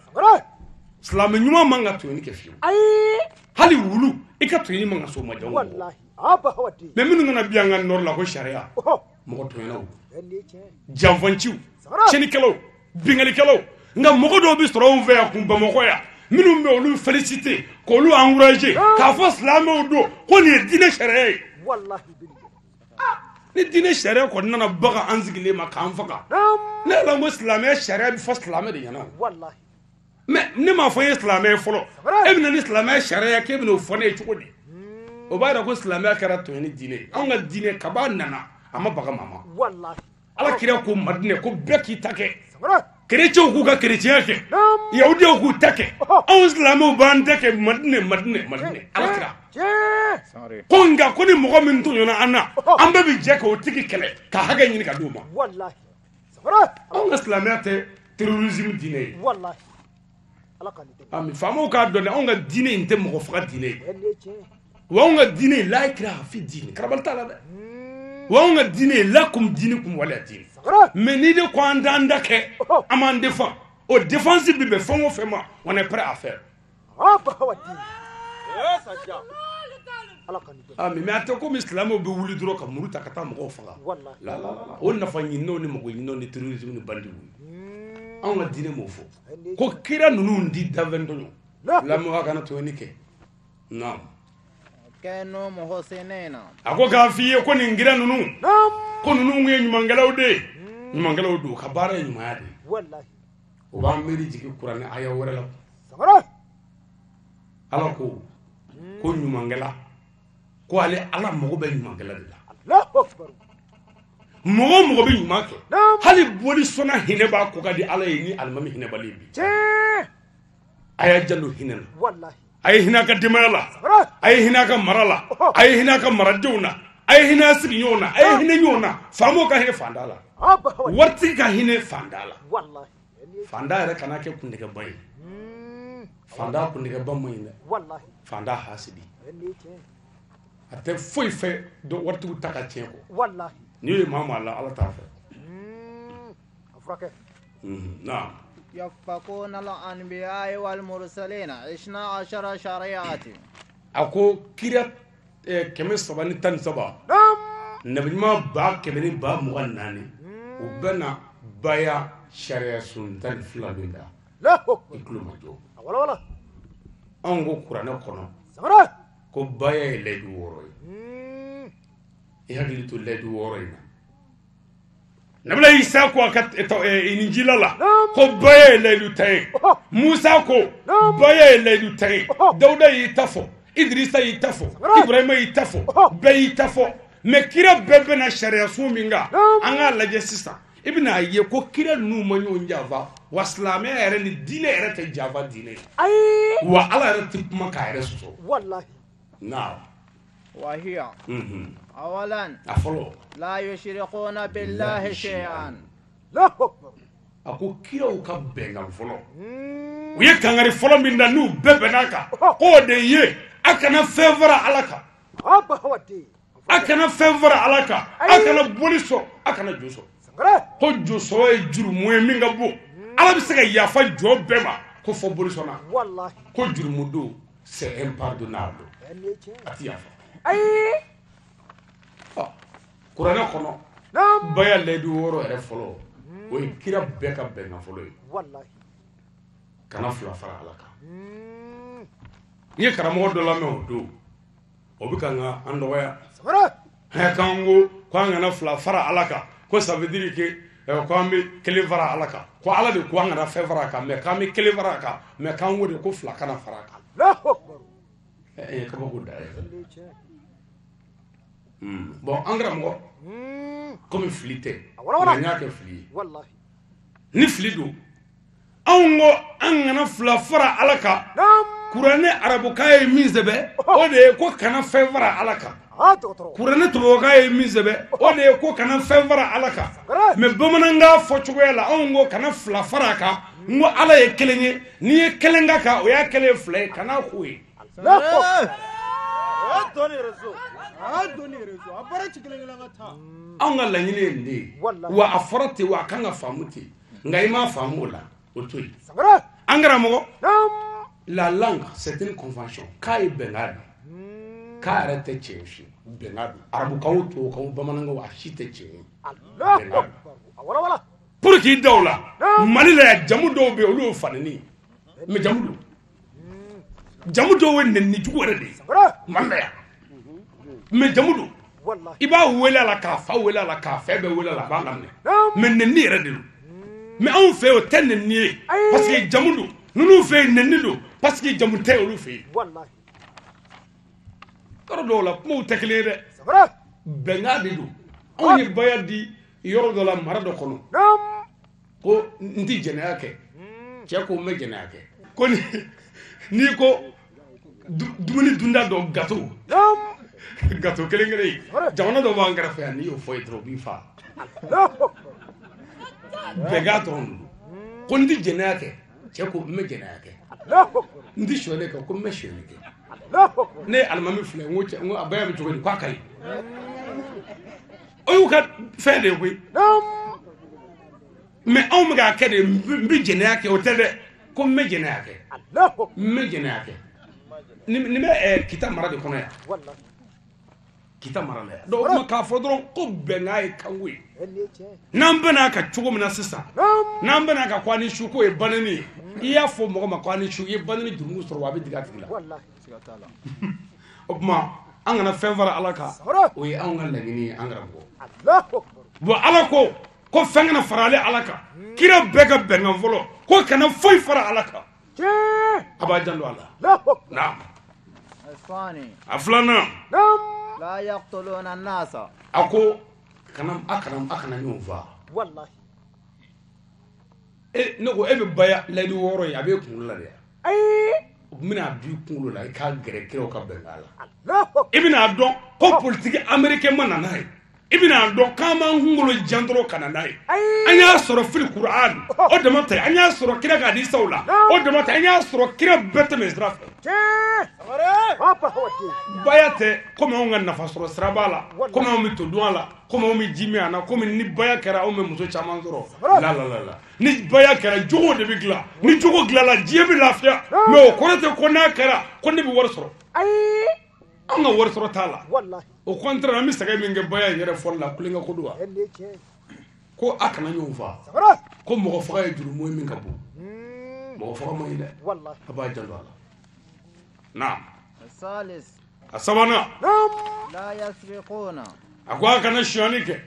Silamɛ ɲuman man ka tɔɲɔni kɛ fiyewu. Hali wulu i ka tɔɲɔni man ka s'o ma jango mɔgɔ. Mais minnu nana bi an ka nɔrɔ la ko sariya, mɔgɔ tɔɲɔnaw, janfanciw, tiɲɛnikɛlaw, binkannikɛlaw. Nka mɔgɔ dɔw bɛ sɔrɔ anw fɛ yan kun Bamakɔ yan, minnu bɛ olu féliciter k'olu encourager k'a fɔ silamɛw don ko nin ye diinɛ sariya ye. Ni diinɛ sariya kɔni nana baga an sigilen ma k'an faga, ne yɛrɛ ko silamɛya sariya bɛ fɔ silamɛ de ɲɛna. Mais ne m'a fɔ n ye silamɛ ye fɔlɔ, e bɛna ni silamɛya sariya k'e bɛna o fɔ ne ye cogo di? O b'a yira ko silamɛya kɛra tɔɲɔni diinɛ ye. Anw ka diinɛ kab'a nana a ma baga maa ma. Ala kira ko Madinɛ ko bɛɛ k'i ta kɛ, kerecɛnw k'u ka kerecɛnya kɛ, yahudiyaw k'u ta kɛ, anw silamɛw b'an ta kɛ Madinɛ Madinɛ Madinɛ. Ala kira ko nka ko ni mɔgɔ min tɔɲɔna an na, an bɛɛ bɛ jɛ k'o tigi kɛlɛ ka hakɛ ɲini ka d'o ma. Anw ka silamɛya tɛ terrorisme diinɛ ye. Ami faamaw k'a dɔn dɛ, anw ka diinɛ in tɛ mɔgɔ faga diinɛ ye. Wa anw ka diinɛ in la ikraha fi diini, karabali t'a la dɛ. Wa anw ka diinɛ ye lakum diinikum waliya diini. Mais n'i de ko an t'an da kɛ, an b'an défend, o défense bɛ bɛn fɛn o fɛn ma, on est prêt à faire. Ami mais a tɛ komi silamɛw bɛ wuli dɔrɔn ka muru ta ka taa mɔgɔw faga. La la la, o nafa ɲininaw ni mago ɲininaw ni terrorisme ni bandiw ye. Anw ka diinɛ m'o fɔ. Ko kira ninnu di danfɛn tɔɲɔ. Lamɛnbaga kana tɔɲɔni kɛ. Naam. A ko k'a f'i ye ko nin kira ninnu, ko ninnu ye ɲumankɛlaw de ye. Ɲumankɛlaw don, ka baara ye ɲumanya de ye. O b'an miiri jigin kuranɛ aya wɛrɛ la. Ala ko ko ɲumankɛla, ko ale Ala mago bɛ ɲumankɛla de la. Mɔgɔ o mɔgɔ bɛ ɲuman kɛ, hali boli sɔnna hinɛ b'a ko ka di Ala ye ni alimami hinɛbali ye bi. A y'a janto hinɛ na, a ye hinɛ a ka denbaya la, a ye hinɛ a ka mara la, a ye hinɛ a ka maradenw na, a ye hinɛ a sigiɲɔgɔnw na, a ye hinɛ ɲɔgɔn na. Faamaw ka hinɛ fantan la, waritigi ka hinɛ fantan la. Fantan yɛrɛ kana kɛ kuntigɛba ye. Fantan kuntigɛba man ɲi dɛ. Fantan hasidi, a tɛ foyi fɛ waritigiw ta ka tiɲɛ kɔ. N'i ye maa maa la, Ala t'a fɛ. Naam. يفقون الأنبياء والمرسلين 12 شريعة. A ko kira 313, nabi ɲuman 124,000, u bɛna baya sariya sun 12 min da i tulo ma jɔ. Anw ko kuranɛ kɔnɔ ko baya ye layidu 6 ye. I hakili to layidu 6 in na. Nabila Isa ko a ka Injila la ko baya ye layidu 10 ye. Musa ko baya ye layidu 10 ye. Dawuda y'i ta fɔ, Idrissa y'i ta fɔ, Ibrahima y'i ta fɔ, bɛɛ y'i ta fɔ. Mais kira bɛɛ bɛna sariya sun min kan, an k'a lajɛ sisan, i bɛna ye ko kira ninnu ma ɲɔgɔn janfa, wa silamɛya yɛrɛ ni diinɛ yɛrɛ tɛ janfa diinɛ ye. Wa Ala yɛrɛ tɛ kuma k'a yɛrɛ sɔsɔ. Walahi. Naam. وهي أولا A fɔlɔ. لا يشركون بالله شيئا. A ko kiraw ka bɛnkan fɔlɔ, u ye kangari fɔlɔ min da n'u bɛɛ bɛnn'a kan, k'o de ye a kana fɛn fara Ala kan, a kana fɛn fara Ala kan, a kana boli sɔn, a kana jo sɔn. Ko jo sɔrɔ ye jurumu ye min ka bon, Ala bɛ se ka yafa jɔn bɛɛ ma ko fɔ boli sɔnna. Ko jurumu don, c'est impardonnable, a ti yafa. Kuranɛ kɔnɔ baya layidu 6 yɛrɛ fɔlɔ, o ye kira bɛɛ ka bɛnkan fɔlɔ ye. Kana fila fara Ala kan. N ye karamɔgɔ dɔ lamɛn o don, o bɛ ka n ka an dɔgɔya. K'an ko k'an kana fila fara Ala kan, ko ça veut dire que k'an bɛ kelen fara Ala kan, ko Ala de ko an kana fɛn fara a kan, mais k'an bɛ kelen fara a kan, mais k'an ko de ko fila kana fara a kan. Ɛ kabako da ye. Bon, an karamɔgɔ, komi fili tɛ, nka n y'a kɛ fili ye. Ni fili don, anw ko an kana fila fara Ala kan. Kuranɛ arabukan ye min sɛbɛn, o de ye ko kana fɛn fara Ala kan. Kuranɛ tubabukan ye min sɛbɛn, o de ye ko kana fɛn fara Ala kan. Mais bamanankan fɔcogoya la, anw ko kana fila fara a kan. N ko Ala ye kelen ye, n'i ye kelen k'a kan, o y'a kelen ye fila ye, kana k'o ye. Anw ka laɲini ye nin de ye, wa a fɔra ten, wa a kan ka faamu ten, nka i m'a faamu o la, o to yen. An karamɔgɔ, la langue c'est une convention. K'a ye bɛnkan don, k'a yɛrɛ tɛ tiɲɛ fiyewu, bɛnkan don. Arabukan o, tubabukan o, bamanankan o, a si tɛ tiɲɛ ye, bɛnkan don. Pour k'i da o la, Mali la yan, jamu dɔw bɛ yen, olu y'o faneni ye, mais jamu don. Jamu dɔw ye nɛnini jugu yɛrɛ de ye Mali la yan, mais jamu don. I b'a wele a la, k'a fa wele a la, k'a fɛn bɛɛ wele a la, a b'a laminɛ, mais nɛnini yɛrɛ de don. Mais anw fɛ yen, o tɛ nɛnini ye, parce que jamu don. Ninnu fɛ yen, nɛnini don, parce que jamu tɛ olu fɛ yen. Yɔrɔ dɔw la, kumaw tɛ kelen ye dɛ, bɛnkan de don. Anw ye baya di yɔrɔ dɔ la, mara dɔ kɔnɔ, ko n tɛ jɛnɛya kɛ, cɛ ko n bɛ jɛnɛya kɛ. Ko n'i ko dumuni dunda dɔ, gato gato kelen kelen ye, jamana dɔ b'an kɛrɛfɛ yan, n'i y'o fɔ ye dɔrɔn, u b'i fa. Bɛnkan dɔrɔn don. Ko n tɛ jɛnɛya kɛ, cɛ ko n bɛ jɛnɛya kɛ. N tɛ sonyali kɛ, ko n bɛ sonyali kɛ. Ne ye alimami filɛ, n ko cɛ, n ko a baya bɛ cogo di, k'a ka ɲi. O y'u ka fɛn de ye koyi. Mais anw bɛ k'a kɛ de, n bɛ jɛnɛya kɛ, o tɛ dɛ, ko n bɛ jɛnɛya kɛ, n bɛ jɛnɛya kɛ. Nin bɛ Kita mara de kɔnɔ yan, Kita mara la yan. Donc o tuma k'a fɔ dɔrɔn ko bɛnkan ye kanko ye. N'an bɛn'a kan cogo min na sisan, n'an bɛn'a kan ko a ni su, k'o ye banni ye, i y'a fɔ mɔgɔ ma ko a ni su, i ye banni jurumu sɔrɔ, wa a bɛ digi a tigi la. O tuma an kana fɛn fara Ala kan, o ye anw ka laɲini ye, an karamɔgɔ. Bon, Ala ko ko fɛn kana fara ale Ala kan, kira bɛɛ ka bɛnkan fɔlɔ ko kana foyi fara Ala kan. A b'a janto a la. Naam. A filanan, a ko kana a kana ɲɔgɔn faa. Ne ko e bɛ baya layidu 6 ye, a b'e kunkolo la de yan. O bɛna b'i kunkolo la, i k'a gɛrɛ kiraw ka bɛnkan la. I bɛna dɔn ko politique américain ma na n'a ye, I bɛna dɔn k'an b'an kunkolo jan dɔrɔn ka na n'a ye. An y'a sɔrɔ fili Kuran o dama tɛ, an y'a sɔrɔ kira ka hadisaw la o dama tɛ, an y'a sɔrɔ kira bɛɛ tɛmɛ sira fɛ. Baya tɛ komi anw ka nafa sɔrɔ sira b'a la, komi anw bɛ to dun a la, komi anw bɛ ji min a na, komi ni baya kɛra anw bɛ muso caman sɔrɔ. La la la la, ni baya kɛra jogo de bɛ dilan, ni jogo dilanla diɲɛ bɛ lafiya. Mais o kɔrɔ tɛ ko n'a kɛra ko ne bɛ wari sɔrɔ. An ka wari sɔrɔ t'a la. Au contraire, an bɛ sɛgɛn min kɛ baya in yɛrɛ fɔli la, kulonkɛ ko don wa? Ko a kana ɲɔgɔn fa. Ko mɔgɔ faga ye jurumu ye min ka bon. Mɔgɔ faga man ɲi dɛ. A b'a janto a la. Naam. A sabanan. A ko a kana sonyali kɛ.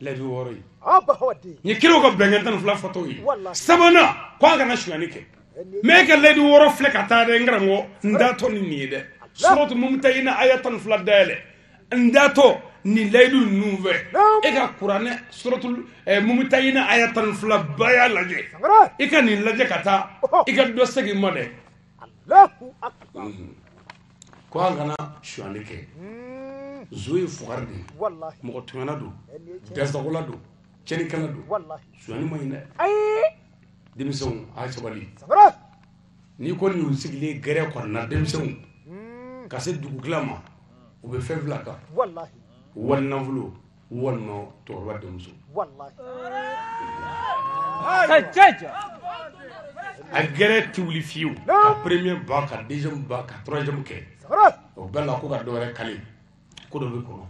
Layidu wɔɔrɔ ye. Nin ye kiraw ka bɛnkan 12 fɔtɔ ye. Sabanan, ko a kana sonyali kɛ. Mais e ka layidu wɔɔrɔ filɛ ka taa dɛ, n karamɔgɔ, n datɔ ni nin ye dɛ. Suratu Mumtahina aya 12 dayɛlɛ. N datɔ nin layidu ninnu fɛ. E ka kuranɛ suratu Mumtahina aya 12 baya lajɛ. I ka nin lajɛ ka taa, i ka dɔ segin ma dɛ. Ko an kana sonyali kɛ. Zo ye fugari de ye. Mɔgɔ tɔɲɔna don, dasagola don, tiɲɛnikɛla don. Sonyali man ɲi dɛ. Denmisɛnw a ye sabali. N'i ko nin sigilen gɛrɛ kɔnɔna denmisɛnw ka se dugutila ma, u bɛ fɛn fila kan. Wali nafolo walima cɛkɔrɔba denmuso. A gɛrɛ tɛ wuli fiyewu. Ka premier ba, ka deuxième ba, ka troisième kɛ. O bɛɛ la ko ka dɔ wɛrɛ kale. Ko dɔ bɛ kɔnɔ.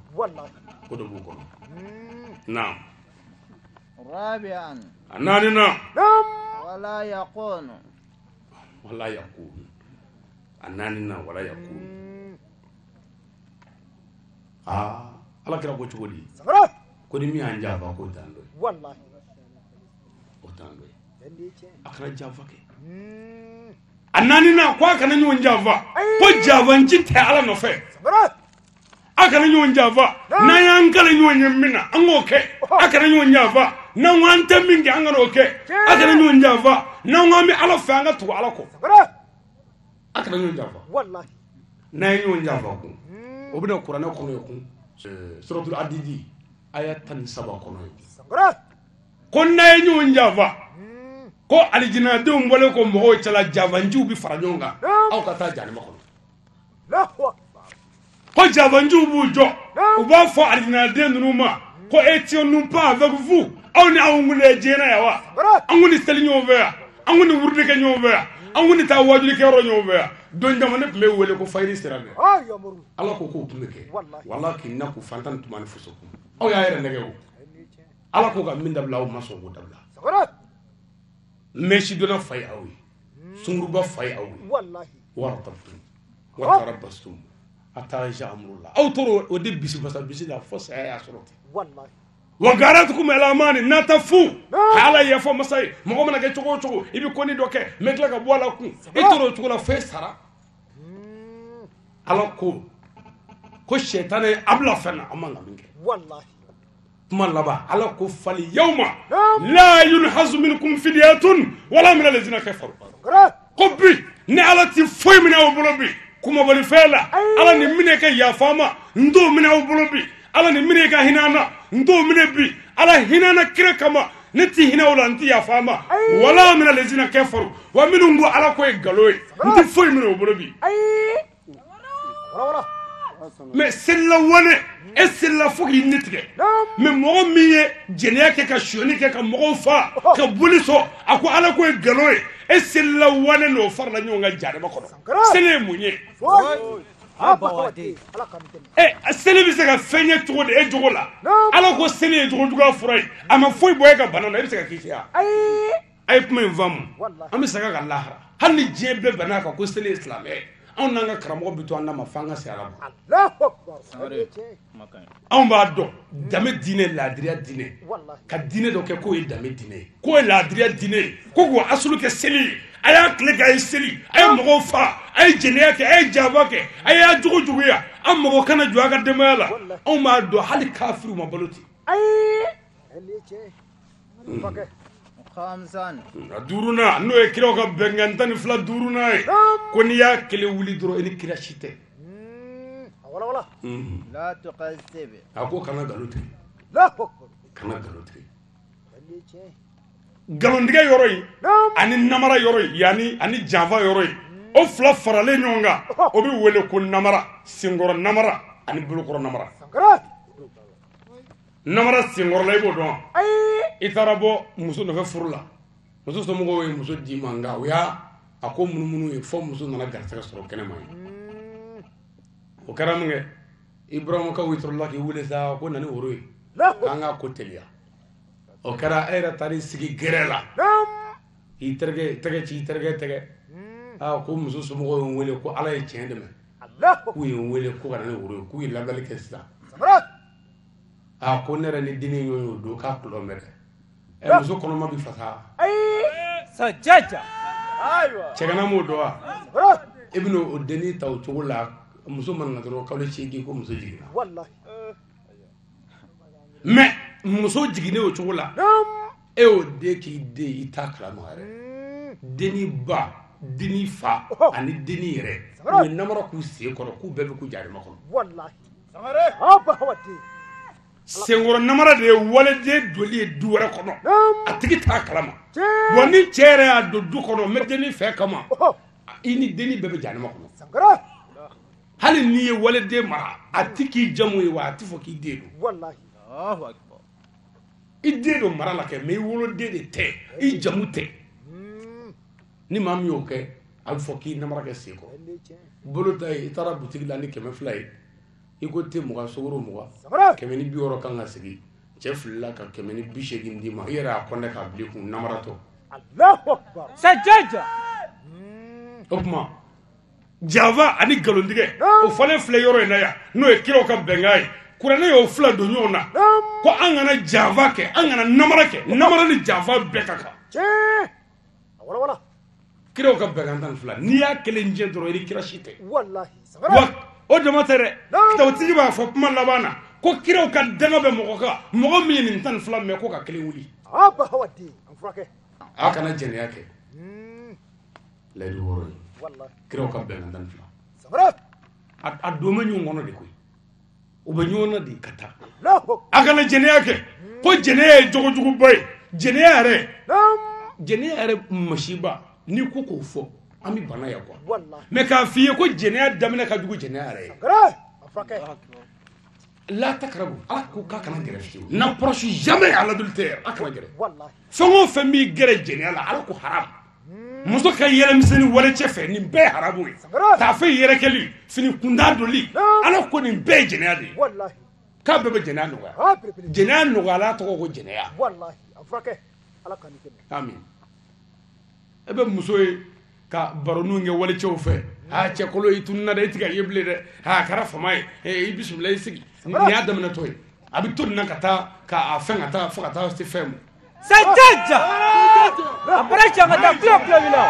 Ko dɔ b'u kɔnɔ. Naam. A naaninan. Wala yakunu. Wala yakunu. A naaninan wala yakunu. Aa, Ala kira ko cogo di? Ko ni min y'an janfa k'o t'an dɔ ye. O t'an dɔ ye. A kana janfa kɛ. A naaninan ko a kana ɲɔgɔn janfa. Ko janfanci tɛ Ala nɔfɛ. A kana ɲɔgɔn janfa. N'an y'an kale ɲɔgɔn ye min na, an k'o kɛ. A kana ɲɔgɔn janfa. N'an ko an tɛ min kɛ, an kana o kɛ. A kana ɲɔgɔn janfa. N'an ko an bɛ Ala fɛ, an ka tugu Ala kɔ. A kana ɲɔgɔn janfa. N'an ye ɲɔgɔn janfa kun, o bɛna kuranɛ kɔnɔ ye kun. Suratul Hadidi aya 13 kɔnɔ ye. Ko n'a ye ɲɔgɔn janfa, ko alijinadenw bɔlen ko mɔgɔw cɛla janfanciw bɛ fara ɲɔgɔn kan, aw ka taa jahanama kɔnɔ. Ko janfanciw b'u jɔ, u b'a fɔ alijinaden ninnu ma ko étions-nous pas avec vous, aw ni anw kun de diɲɛ na yan wa? An kun ni seli ɲɔgɔn fɛ yan, an kun ni wurudi kɛ ɲɔgɔn fɛ yan, an kun ni taa wajuli kɛyɔrɔ ɲɔgɔn fɛ yan. Don caman ne tun bɛ wele ko fayiri sera dɛ. Ala ko k'o tun bɛ kɛ. Walakinnakum fatantum anfusakum. Aw y'a yɛrɛ nɛgɛ o. Ala ko ka min dabila, aw ma sɔn k'o dabila. Mɛsi donna fa ye aw ye, sunguruba fa ye aw ye. Wartabtum wa tarabbastum hatta ja'a amrullah. Aw tora o de bisi basa bisi la fo saya y'a sɔrɔ ten. Wa garatukum alamani nata fu. Ala yafa masa ye. Mɔgɔ mana kɛ cogo o cogo, i bɛ kɔni dɔ kɛ, mɛ tila ka bɔ a la kun. I tora o cogo la fo e sara. Ala ko ko sɛtanɛ ye a bila fɛn na, an man ka min kɛ. Kuma laban, Ala ko fali yawma la yunhazu minkum fidyatun wala min allazina kafaru. Ko bi ni Ala ti foyi minɛ aw bolo bi, kumabali fɛn la, Ala ni minɛ ka yafa ma, n t'o minɛ aw bolo bi. Ala ni minɛ ka hinɛ an na, n t'o minɛ bi. Ala hinɛ na kira kama, ne ti hinɛ o la, n ti yafa ma. Wala min allazina kafaru, wa minnu ko Ala ko ye nkalon ye, n ti foyi minɛ o bolo bi. Mais selila wane, e selila fo k'i ni tigɛ. Mais mɔgɔ min ye jɛnɛya kɛ, ka sonyali kɛ, ka mɔgɔw fa, ka boli sɔn, a ko Ala ko ye nkalon ye, e selila wane n'o farala ɲɔgɔn kan jahanama kɔnɔ. Seli ye mun ye? Seli bɛ se ka fɛn ɲɛ cogo di e jogo la? Ala ko seli ye jogo juguya fura ye, a ma foyi bɔ e ka bana na, e bɛ se ka kisi wa? A ye kuma in faamu. An bɛ segin a kan lahara. Hali ni diɲɛ bɛɛ bɛn'a kan ko seli ye silamɛ ye, anw n'an ka karamɔgɔ bɛ to an na ma f'an ka se Ala ma. Anw b'a dɔn danbe diinɛ, laadiriya diinɛ, ka diinɛ dɔ kɛ k'o ye danbe diinɛ ye, k'o ye laadiriya diinɛ ye, ko k'o asulu kɛ seli ye. A y'a tile kɛ, a ye seli, a ye mɔgɔw fa, a ye jɛnɛya kɛ, a ye janfa kɛ, a y'a jogo juguya, an mɔgɔ kana jɔ a ka denbaya la. Anw b'a dɔn hali kafiriw ma balo ten. A duurunan, n'o ye kiraw ka bɛnkan 12 duurunan ye, ko n'i y'a kelen wuli dɔrɔn i ni kira si tɛ. La tukazzib. A ko kana nkalon tigɛ. Kana nkalon tigɛ. Nkalontigɛ yɔrɔ in ani namara yɔrɔ in yanni ani janfa yɔrɔ in o fila faralen ɲɔgɔn kan o bɛ wele ko namara, senkɔrɔ namara ani bolokɔrɔ namara. Namara senkɔrɔla i b'o dɔn. I taara bɔ muso nɔfɛ furu la, muso somɔgɔw ye muso d'i ma nka u y'a a ko munumunu ye fo muso nana garisɛgɛ sɔrɔ kɛnɛma ye. O kɛra min kɛ Ibrahimakaw sɔrɔla k'i wele sa ko na ni woro ye k'an k'a ko teliya. O kɛra e yɛrɛ taar'i sigi gɛrɛ la k'i tɛgɛ ci i terikɛ tɛgɛ. Aa ko muso somɔgɔw ye n wele ko Ala ye tiɲɛ dɛmɛ k'u ye n wele ko ka na ni woro ye k'u ye labɛnni kɛ sisan. Aa ko ne yɛrɛ ni dennin ɲɔgɔn y'o don k'a kulɔ mɛn dɛ. Ɛ muso kɔnɔma bɛ fasa. Sajaja. Cɛgana m'o dɔn wa? I bɛna o dennin ta o cogo la muso mana na dɔrɔn kalo 8 ko muso jiginna. Mais muso jiginnen o cogo la e y'o den k'i den i t'a kalama yɛrɛ. Denni ba, denni fa ani denni yɛrɛ u ye namara k'u sen kɔrɔ k'u bɛɛ bɛ k'u jahanama kɔnɔ. Senkɔrɔ namara de ye waleden doli ye du wɛrɛ kɔnɔ a tigi t'a kalama. Wa ni cɛ yɛrɛ y'a don du kɔnɔ n bɛ denni fɛ kama i ni denni bɛɛ bɛ jahanama kɔnɔ. Hali n'i ye waleden mara a ti k'i jamu ye wa a ti fɔ k'i den don. I den don mara la kɛ mais i woloden de tɛ, i jamu tɛ. Ni maa min y'o kɛ a bɛ fɔ k'i namara kɛ sen kɔrɔ. Bolo ta ye i taara butigi la ni 200 ye i ko te 20 sukaro 20 160 kan ka sigi cɛ filila ka 180 d'i ma i yɛrɛ y'a kɔnɛ k'a bila i kun namaratɔ. Sajaja. O tuma janfa ani nkalontigɛ o fɔlen filɛ yɔrɔ in na yan n'o ye kiraw ka bɛnkan ye. Kuranɛ y'o fila don ɲɔgɔn na ko an kana janfa kɛ, an kana namara kɛ. Namara ni janfa bɛɛ ka kan. Kiraw ka bɛnkan 12 n'i y'a kelen jɛ dɔrɔn i ni kira si tɛ. Wa o dama tɛ dɛ, kitabutigi b'a fɔ kuma laban na ko kiraw ka danga bɛ mɔgɔ kan mɔgɔ min ye nin 12 mɛn ko ka kelen wuli. A kana jɛnɛya kɛ. Layidu wɔɔrɔ ye kiraw ka bɛnkan 12 a don bɛ ɲɔgɔn kɔnɔ de koyi. U bɛ ɲɔgɔn na de ka taa. A kana jɛnɛya kɛ ko jɛnɛya ye jogojuguba ye. Jɛnɛya yɛrɛ, jɛnɛya yɛrɛ masiba n'i ko k'o fɔ an bɛ bana yan quoi. Mais k'a f'i ye ko jɛnɛya daminɛ ka jugu jɛnɛya yɛrɛ ye. La takarabu Ala ko k'a kana gɛrɛ fiyewu. N'approche jamais à l'adultère. A kana gɛrɛ. Fɛn o fɛn b'i gɛrɛ jɛnɛya la Ala ko haram. Muso ka yɛlɛmisɛnnin walecɛ fɛ nin bɛɛ ye haramu ye. Taafe yɛrɛkɛli, fini kunda doli, Ala ko nin bɛɛ ye jɛnɛya de ye. K'a bɛɛ bɛ jɛnɛya nɔgɔya. Jɛnɛya nɔgɔyala tɔgɔ ko jɛnɛya. Amin. E bɛ muso ye ka baroniw kɛ walicɛw fɛ. Aa cɛkolo i tununna dɛ, i tɛ ka ye bilen dɛ. Aa a kɛra fama ye, i bisimila i sigi. Nin y'a daminɛtɔ ye. A bɛ to nin na ka taa k'a fɛn ka taa fo ka taa se fɛn ma. Sajaja. A bara ci an ka taa kulo kulo b'i la.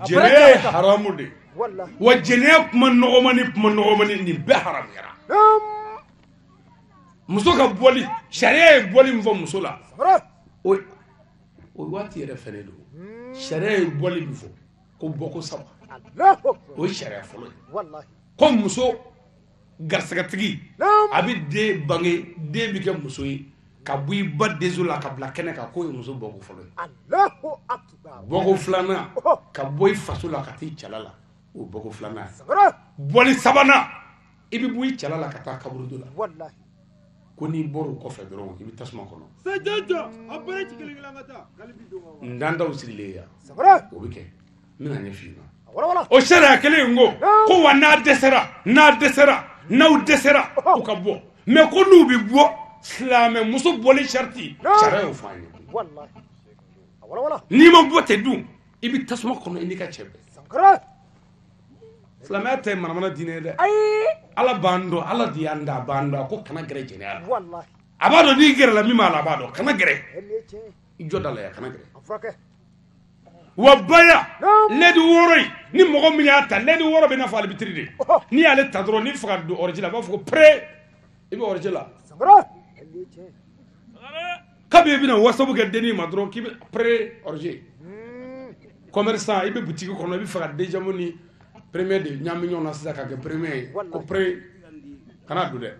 Jɛnɛya ye haramu de ye. Wa jɛnɛya kuma nɔgɔmani kuma nɔgɔmani nin bɛɛ haramuyara. Muso ka bɔli, sariya ye bɔli min fɔ muso la o waati yɛrɛ fɛnɛ don. Sariya ye bɔli min fɔ ko bɔko 3 o ye sariya fɔlɔ ye. Ko muso garisɛgɛtigi a bɛ den bange, den bɛ kɛ muso ye ka bɔ i ba denso la ka bila kɛnɛ kan k'o ye muso bɔko fɔlɔ ye. Bɔko filanan ka bɔ i faso la ka taa i cɛla la o bɔko filanan ye. Bɔli sabanan i bɛ bɔ i cɛla la ka taa kaburudo la. Ko n'i bɔra o kɔfɛ dɔrɔn i bɛ tasuma kɔnɔ. N dandaw sigilen yan o bɛ kɛ n bɛna ɲɛ f'i ɲɛna. O sariya kelen in ko wa n'a dɛsɛra n'a dɛsɛra n'aw dɛsɛra u ka bɔ mais ko n'u bɛ bɔ silamɛ muso bɔli sariti sariya y'o fɔ an ye. N'i ma bɔ ten dun i bɛ tasuma kɔnɔ i n'i ka cɛ bɛɛ. Silamɛya tɛ manamana diinɛ ye dɛ. Ala b'an dɔn, Ala de y'an da, a b'an dɔn. A ko kana gɛrɛ jɛnɛya la. A b'a dɔn n'i gɛrɛla min b'a la, a b'a dɔn. Kana gɛrɛ. I jɔ da la yan, kana gɛrɛ. Wa baya lɛdi 6 in ni mɔgɔ min y'a ta, lɛdi 6 bɛ n'a fɔ alibitiri de. N'i y'ale ta dɔrɔn n'i bɛ fɛ ka don origine la, a b'a fɔ ko prêt, i bɛ origine la. Kabi i bɛna WhatsApp kɛ dennin ma dɔrɔn k'i bɛ prêt origine. Commerçant i bɛ boutique kɔnɔ i bɛ fɛ ka déjamo ni premier de ɲami ɲɔgɔn na sisan ka kɛ premier ye ko prêt. Kana don dɛ.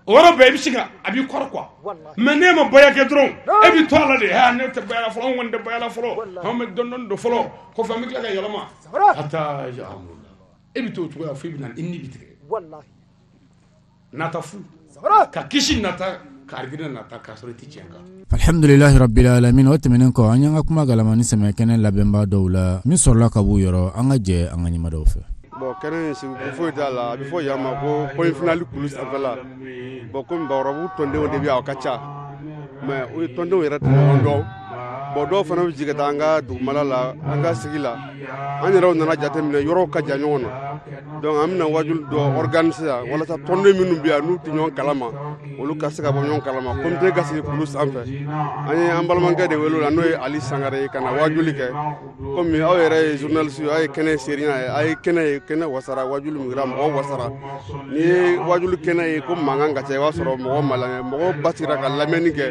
O yɔrɔ bɛɛ i bɛ se ka a b'i kɔrɔ quoi. Mais n'e ma baya kɛ dɔrɔn e bɛ to a la de. Aa ne tɛ baya la fɔlɔ, anw kɔni tɛ baya la fɔlɔ, anw bɛ dɔɔni dɔɔni don fɔlɔ, kɔfɛ an bɛ tila ka yɛlɛma. Hata e bɛ to o cogoya fo i bɛ na i ni bɛ tigɛ. Nata fu ka kisi nata k'arijinɛ nata k'a sɔrɔ i tɛ tiɲɛ kan. Alhamdulilahi rabbil alamin. O tɛmɛnen kɔ, an y'an ka kuma galamani sɛmɛ kɛnɛ labɛnbaa dɔw la min sɔrɔla ka b'u yɔrɔ, an ka jɛ an ka ɲɛma dɔw fɛ. Bon, kɛnɛ in sigi foyi t'a la, a bɛ fɔ yan ma ko point final kulu sanfɛla. Bon, komi Bakɔrɔbu tɔndenw de bɛ yan, o ka ca, mais o tɔndenw yɛrɛ tɛ ɲɔgɔn dɔn. Bon, dɔw fana bɛ jigin ka taa an ka dugumala la, an ka sigi la. An yɛrɛw nana jateminɛ yɔrɔw ka jan ɲɔgɔn na. Donc an bɛna wajuli dɔ organiser yan walasa tɔnden minnu bɛ yan n'u tɛ ɲɔgɔn kalama, olu ka se ka bɔ ɲɔgɔn kalama. Comité ka sigi kulu sanfɛ. An ye an balimakɛ de wele o la, n'o ye Ali Sangare ye, ka na wajuli kɛ. Komi aw yɛrɛ ye journaliste ye, aw ye kɛnɛ seereya ye, aw ye kɛnɛ ye, kɛnɛ wasara, wajuli min kɛra, mɔgɔw wasara. N'i ye wajuli kɛnɛ ye ko mankan ka ca, i b'a sɔrɔ mɔgɔ ma lamɛn, mɔgɔw basigira ka lamɛnni kɛ,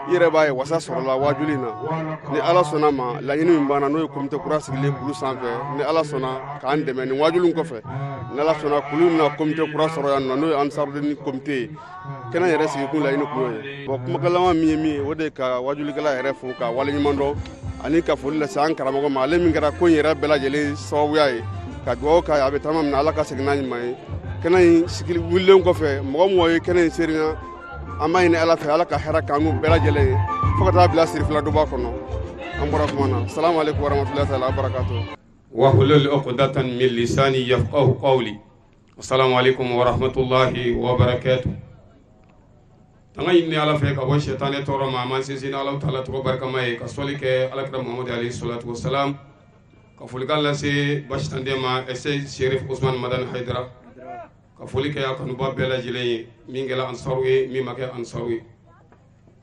i yɛrɛ b'a ye wasa sɔrɔla wajuli in na. Ni Ala sɔnna ma, laɲini min b'an na, n'o ye comité kura sigilen kulu sanfɛ, ni Ala sɔnna k'an dɛmɛ nin wajuli kɔfɛ, ni Ala sɔnna kulu bɛna comité kura sɔrɔ yan nɔ, n'o ye Ansarudeni comité ye. Kɛnɛ yɛrɛ sigikun laɲini kun y'o ye. Bon, kumakalama min ye min ye, o de ye ka wajulikɛla yɛrɛ fo ka waleɲuman dɔn, ani ka foli lase an karamɔgɔ ma, ale min kɛra ko in yɛrɛ bɛɛ lajɛlen sababuya ye, ka dugawu k'a ye, a bɛ taama min na, Ala ka segin n'a ɲuman ye. Kɛnɛ in sigili wulilen kɔfɛ, mɔgɔ mɔgɔ ye kɛnɛ in seereya, an b'a ɲini Ala fɛ, Ala ka hɛrɛ k'an n'u bɛɛ lajɛlen ye, fo ka taa bila sirifila duba kɔnɔ. An bɔra kuma na. Salamu aleykum warahmatulahi taala wabarakatuh. Wahlul uqdatan min lisani yafqahu qawli. Assalamu alaikum warahmatullahi wabarakatuh. An ka ɲini Ala fɛ ka bɔ sɛtanɛ tɔɔrɔ ma, an b'an sinsin Ala taala tɔgɔ barikama ye, ka sɔli kɛ Alakira Muhamadu alayhi salatu wasalam, ka folikan lase Basitanden ma Ɛsɛ Sherif Usman Madani Hayidara, ka foli kɛ a kanuba bɛɛ lajɛlen ye, min kɛra ansaru ye, min ma kɛ ansaru ye.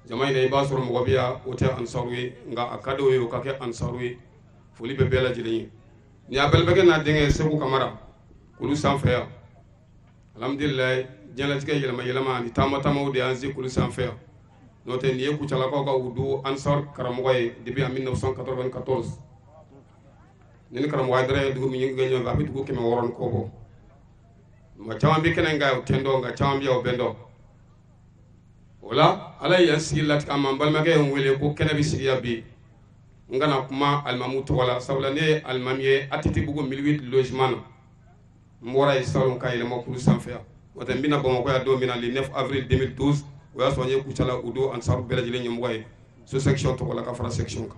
Jama in na, i b'a sɔrɔ mɔgɔ bɛ yan o tɛ ansaru ye, nka a ka d'o ye o ka kɛ ansaru ye. Foli bɛ bɛɛ lajɛlen ye. Nin y'a balimakɛ n'a denkɛ Segu Kamara kulu sanfɛ yan. Alhamdulilayi, diɲɛlatigɛ yɛlɛma yɛlɛma ani taama taamaw de y'an se kulu sanfɛ yan. N'o tɛ, nin ye Kucalakaw ka wudu ansar karamɔgɔ ye depuis en 1994. Ni karamɔgɔ Hayidara ye dugu min kɛ ɲɔgɔn fɛ, a bɛ dugu 600 ni kɔ bɔ. Mɔgɔ caman bɛ kɛnɛ in kan o tɛ n dɔn, nka caman bɛ yan o bɛ n dɔn. O la Ala ye yan sigi latigɛ a ma. N balimakɛ ye n wele ko kɛnɛ bɛ sigi yan bi, n kana kuma alimamu tɔgɔ la, sabula ne ye alimami ye ATT bugu 1008 logement na. N bɔra yen salon ka yɛlɛma kulu sanfɛ yan. N'o tɛ, n bɛna Bamakɔ yan don min na, le 9 avril 2012, o y'a sɔrɔ n ye Kucala Udo Ansaru bɛɛ lajɛlen ɲɛmɔgɔ ye, sous section tɔgɔ la ka fara section kan.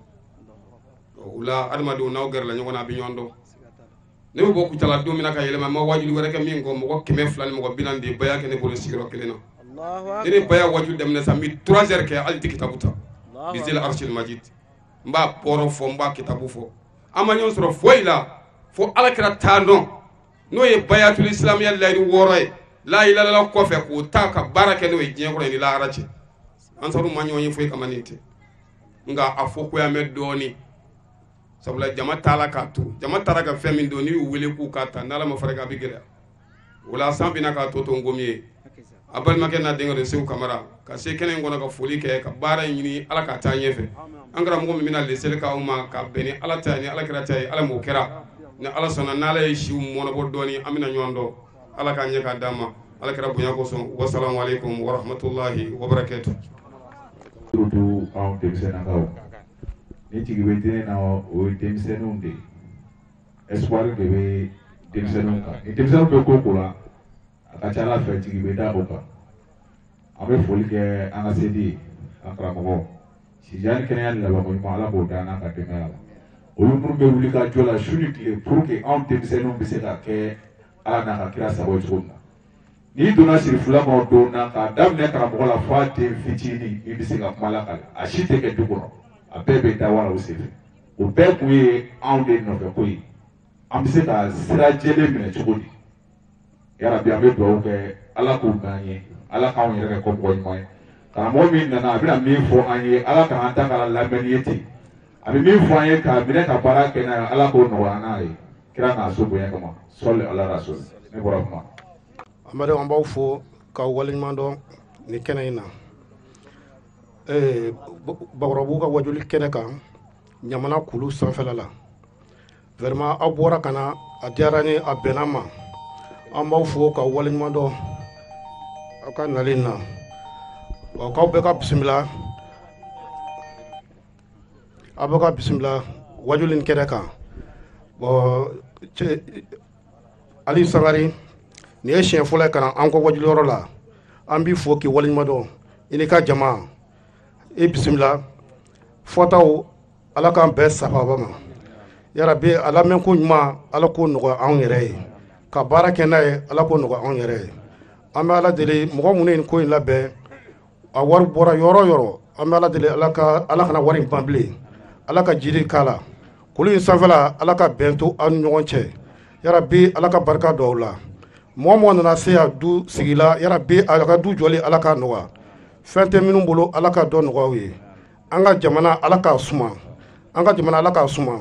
O la adamadenw n'aw gɛrɛla ɲɔgɔn na, a bɛ ɲɔgɔn dɔn. Ne bɛ bɔ Kucala don min na ka yɛlɛma, n ma wajuli wɛrɛ kɛ min kɔ, mɔgɔ 240 de ye baya kɛ ne bolo sigiyɔrɔ kelen na. Ne ni baya wajuli daminɛ sisan, n bɛ 3 heures kɛ, hali tɛ kitabu ta. Bizil Arshil Majid, n b'a bɔrɔ fɔ, n b'a kitabu fɔ. An ma ɲɔgɔn sɔrɔ foyi la fo Ala kɛra taa dɔn, n'o ye bayatul islamiya layidu 6 ye, la ilaha illallah kɔfɛ, k'o ta ka baara kɛ n'o ye diɲɛ kɔnɔ ni lahara cɛ. Ansaru ma ɲɔgɔn ye foyi kama nin tɛ, nka a fɔ koya mɛn dɔɔni, sabula jama taara k'a to, jama taara ka fɛn min don, n'i y'u wele k'u k'a ta, n'Ala ma fara i kan, a bɛ gɛlɛya. O la san bɛna k'a to nkomi ye. A balimakɛ n'a denkɛ don Segu Kamara, ka se kɛnɛ in kɔnɔ ka foli kɛ, ka baara in ɲini Ala ka taa ɲɛfɛ. An karamɔgɔ min bɛna leseli k'aw ma ka bɛn ni Ala ta ye ni Ala kira ta ye, Ala m'o kɛra. Ni Ala sɔnna, n'Ala ye siw mɔnɔbɔ dɔɔni, an bɛna ɲɔgɔn dɔn. Ala k'a ɲɛ k'a d'an ma, Ala kɛra bonya kosɔn. Wasalamu aleykum warahmatulahi wabarakatuh. Surtout anw denmisɛnninnakaw, ni jigi bɛ den na, o ye denmisɛnninw de ye. Espoir de bɛ denmisɛnninw kan. Ni denmisɛnninw bɛ ko ko la, a ka ca Ala fɛ jigi bɛ da o kan. An bɛ foli kɛ an ka sedi ye, an karamɔgɔ sijan ni kɛnɛya ni labanko ɲuman, Ala k'o da n'a ka denbaya la. Olu minnu bɛ wuli ka jɔ la su ni tile pour que anw denmisɛnninw bɛ se ka kɛ Ala n'a ka kira sago ye cogo min na. N'i donna sirifila kɔnɔ don na, k'a daminɛ karamɔgɔ la f'a den fitinin min bɛ se ka kuma lakale, a si tɛ kɛ du kɔnɔ, a bɛɛ bɛ da wara o senfɛ. O bɛɛ kun ye anw de nɔfɛ ko ye. An bɛ se ka sira jɛlen minɛ cogo di? Yarabi, an bɛ dugawu kɛ, Ala k'u mɛn an ye, Ala k'anw yɛrɛ kɛ kɔmɔgɔ ɲuman ye. Karamɔgɔ min nana, a bɛna min fɔ an ye, Ala k'an ta k'a lamɛnni ye ten. A bɛ min fɔ an ye k'a minɛ ka baara kɛ n'a ye, Ala k'o nɔgɔya n'a ye, kira n'a so bonya kama. Sɔli ala rasul. Ne bɔra kuma. Amadu, an b'aw fo k'aw waleɲuman dɔn nin kɛnɛ in na, Bakɔrɔbabugu ka wajuli kɛnɛ kan, Ɲamana kulu sanfɛla la. Vraiment, aw bɔra ka na, a diyara n ye, a bɛnna ma. An b'aw fo k'aw waleɲuman dɔn. aw ka nalen na. Wa k'aw bɛɛ ka bisimila, aw bɛɛ ka bisimila wajuli nin kɛnɛ kan. Bon, cɛ Ali Sangare, nin ye siɲɛ fɔlɔ ye ka na an ka wajuliyɔrɔ la. An b'i fo k'i waleɲuman dɔn, i n'i ka jama. I bisimila. Fɔtaw Ala k'an bɛn sababa ma. Yarabi, a lamɛnko ɲuman, Ala k'o nɔgɔya anw yɛrɛ ye, ka baara kɛ n'a ye, Ala k'o nɔgɔya anw yɛrɛ ye. An bɛ Ala deli, mɔgɔ minnu ye nin ko in labɛn, a wari bɔra yɔrɔ o yɔrɔ, an bɛ Ala deli, Ala ka Ala kana wari in ban bilen, Ala ka jiri k'a la. Kulu in sanfɛla, Ala ka bɛn to aw ni ɲɔgɔn cɛ. Yarabi, Ala ka barika don aw la. Mɔgɔ mɔgɔ nana se yan du sigi la, yarabi, ala ka du jɔli, Ala k'a nɔgɔya. Fɛn tɛ minnu bolo, Ala ka dɔ nɔgɔya u ye. An ka jamana, Ala k'a suma. An ka jamana, Ala k'a suma.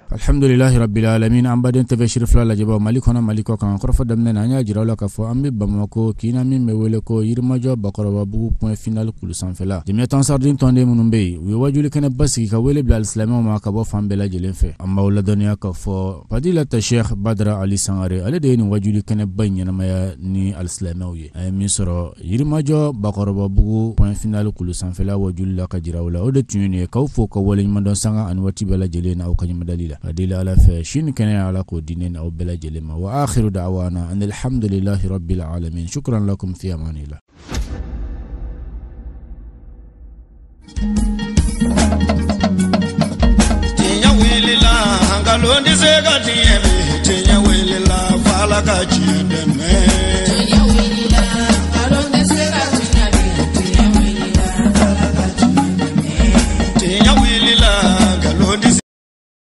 Alhamdulilahi rabbil alamin. An baden TV Siri fila lajɛbaw Mali kɔnɔ, Mali kɔ kan, kɔrɔfɔ daminɛ na, an y'a jira aw la k'a fɔ an bɛ Bamako kina min bɛ wele ko Yirimajɔ Bakɔrɔbabugu point final kulu sanfɛla. Jamiya Ansardin tɔnden minnu bɛ yen, u ye wajuli kɛnɛ basigi ka wele bila alisilamɛw ma ka bɔ fan bɛɛ lajɛlen fɛ. An b'aw ladɔnniya k'a fɔ Fadilata Sheikh Badara Ali Sangare, ale de ye nin wajuli kɛnɛba in ɲɛnamaya ni alisilamɛw ye. An ye min sɔrɔ Yirimajɔ Bakɔrɔbabugu point final kulu sanfɛla wajuli la ka jira aw la, o de tun ye nin ye. K'aw fo ka waleɲuman dɔn sanga ani waati bɛɛ lajɛlen na aw ka ɲɛmadali la. Ka deli Ala fɛ, si ni kɛnɛya, Ala k'o di ne ni aw bɛɛ lajɛlen ma. Wa akhiru da'wana anil hamdulillahi rabbil alamin. Shukran lakum, fi amanillah. Tiɲɛ wulila, nkalon tɛ se ka tiɲɛ bi. Tiɲɛ wulila, f'Ala ka tiɲɛ dɛmɛ.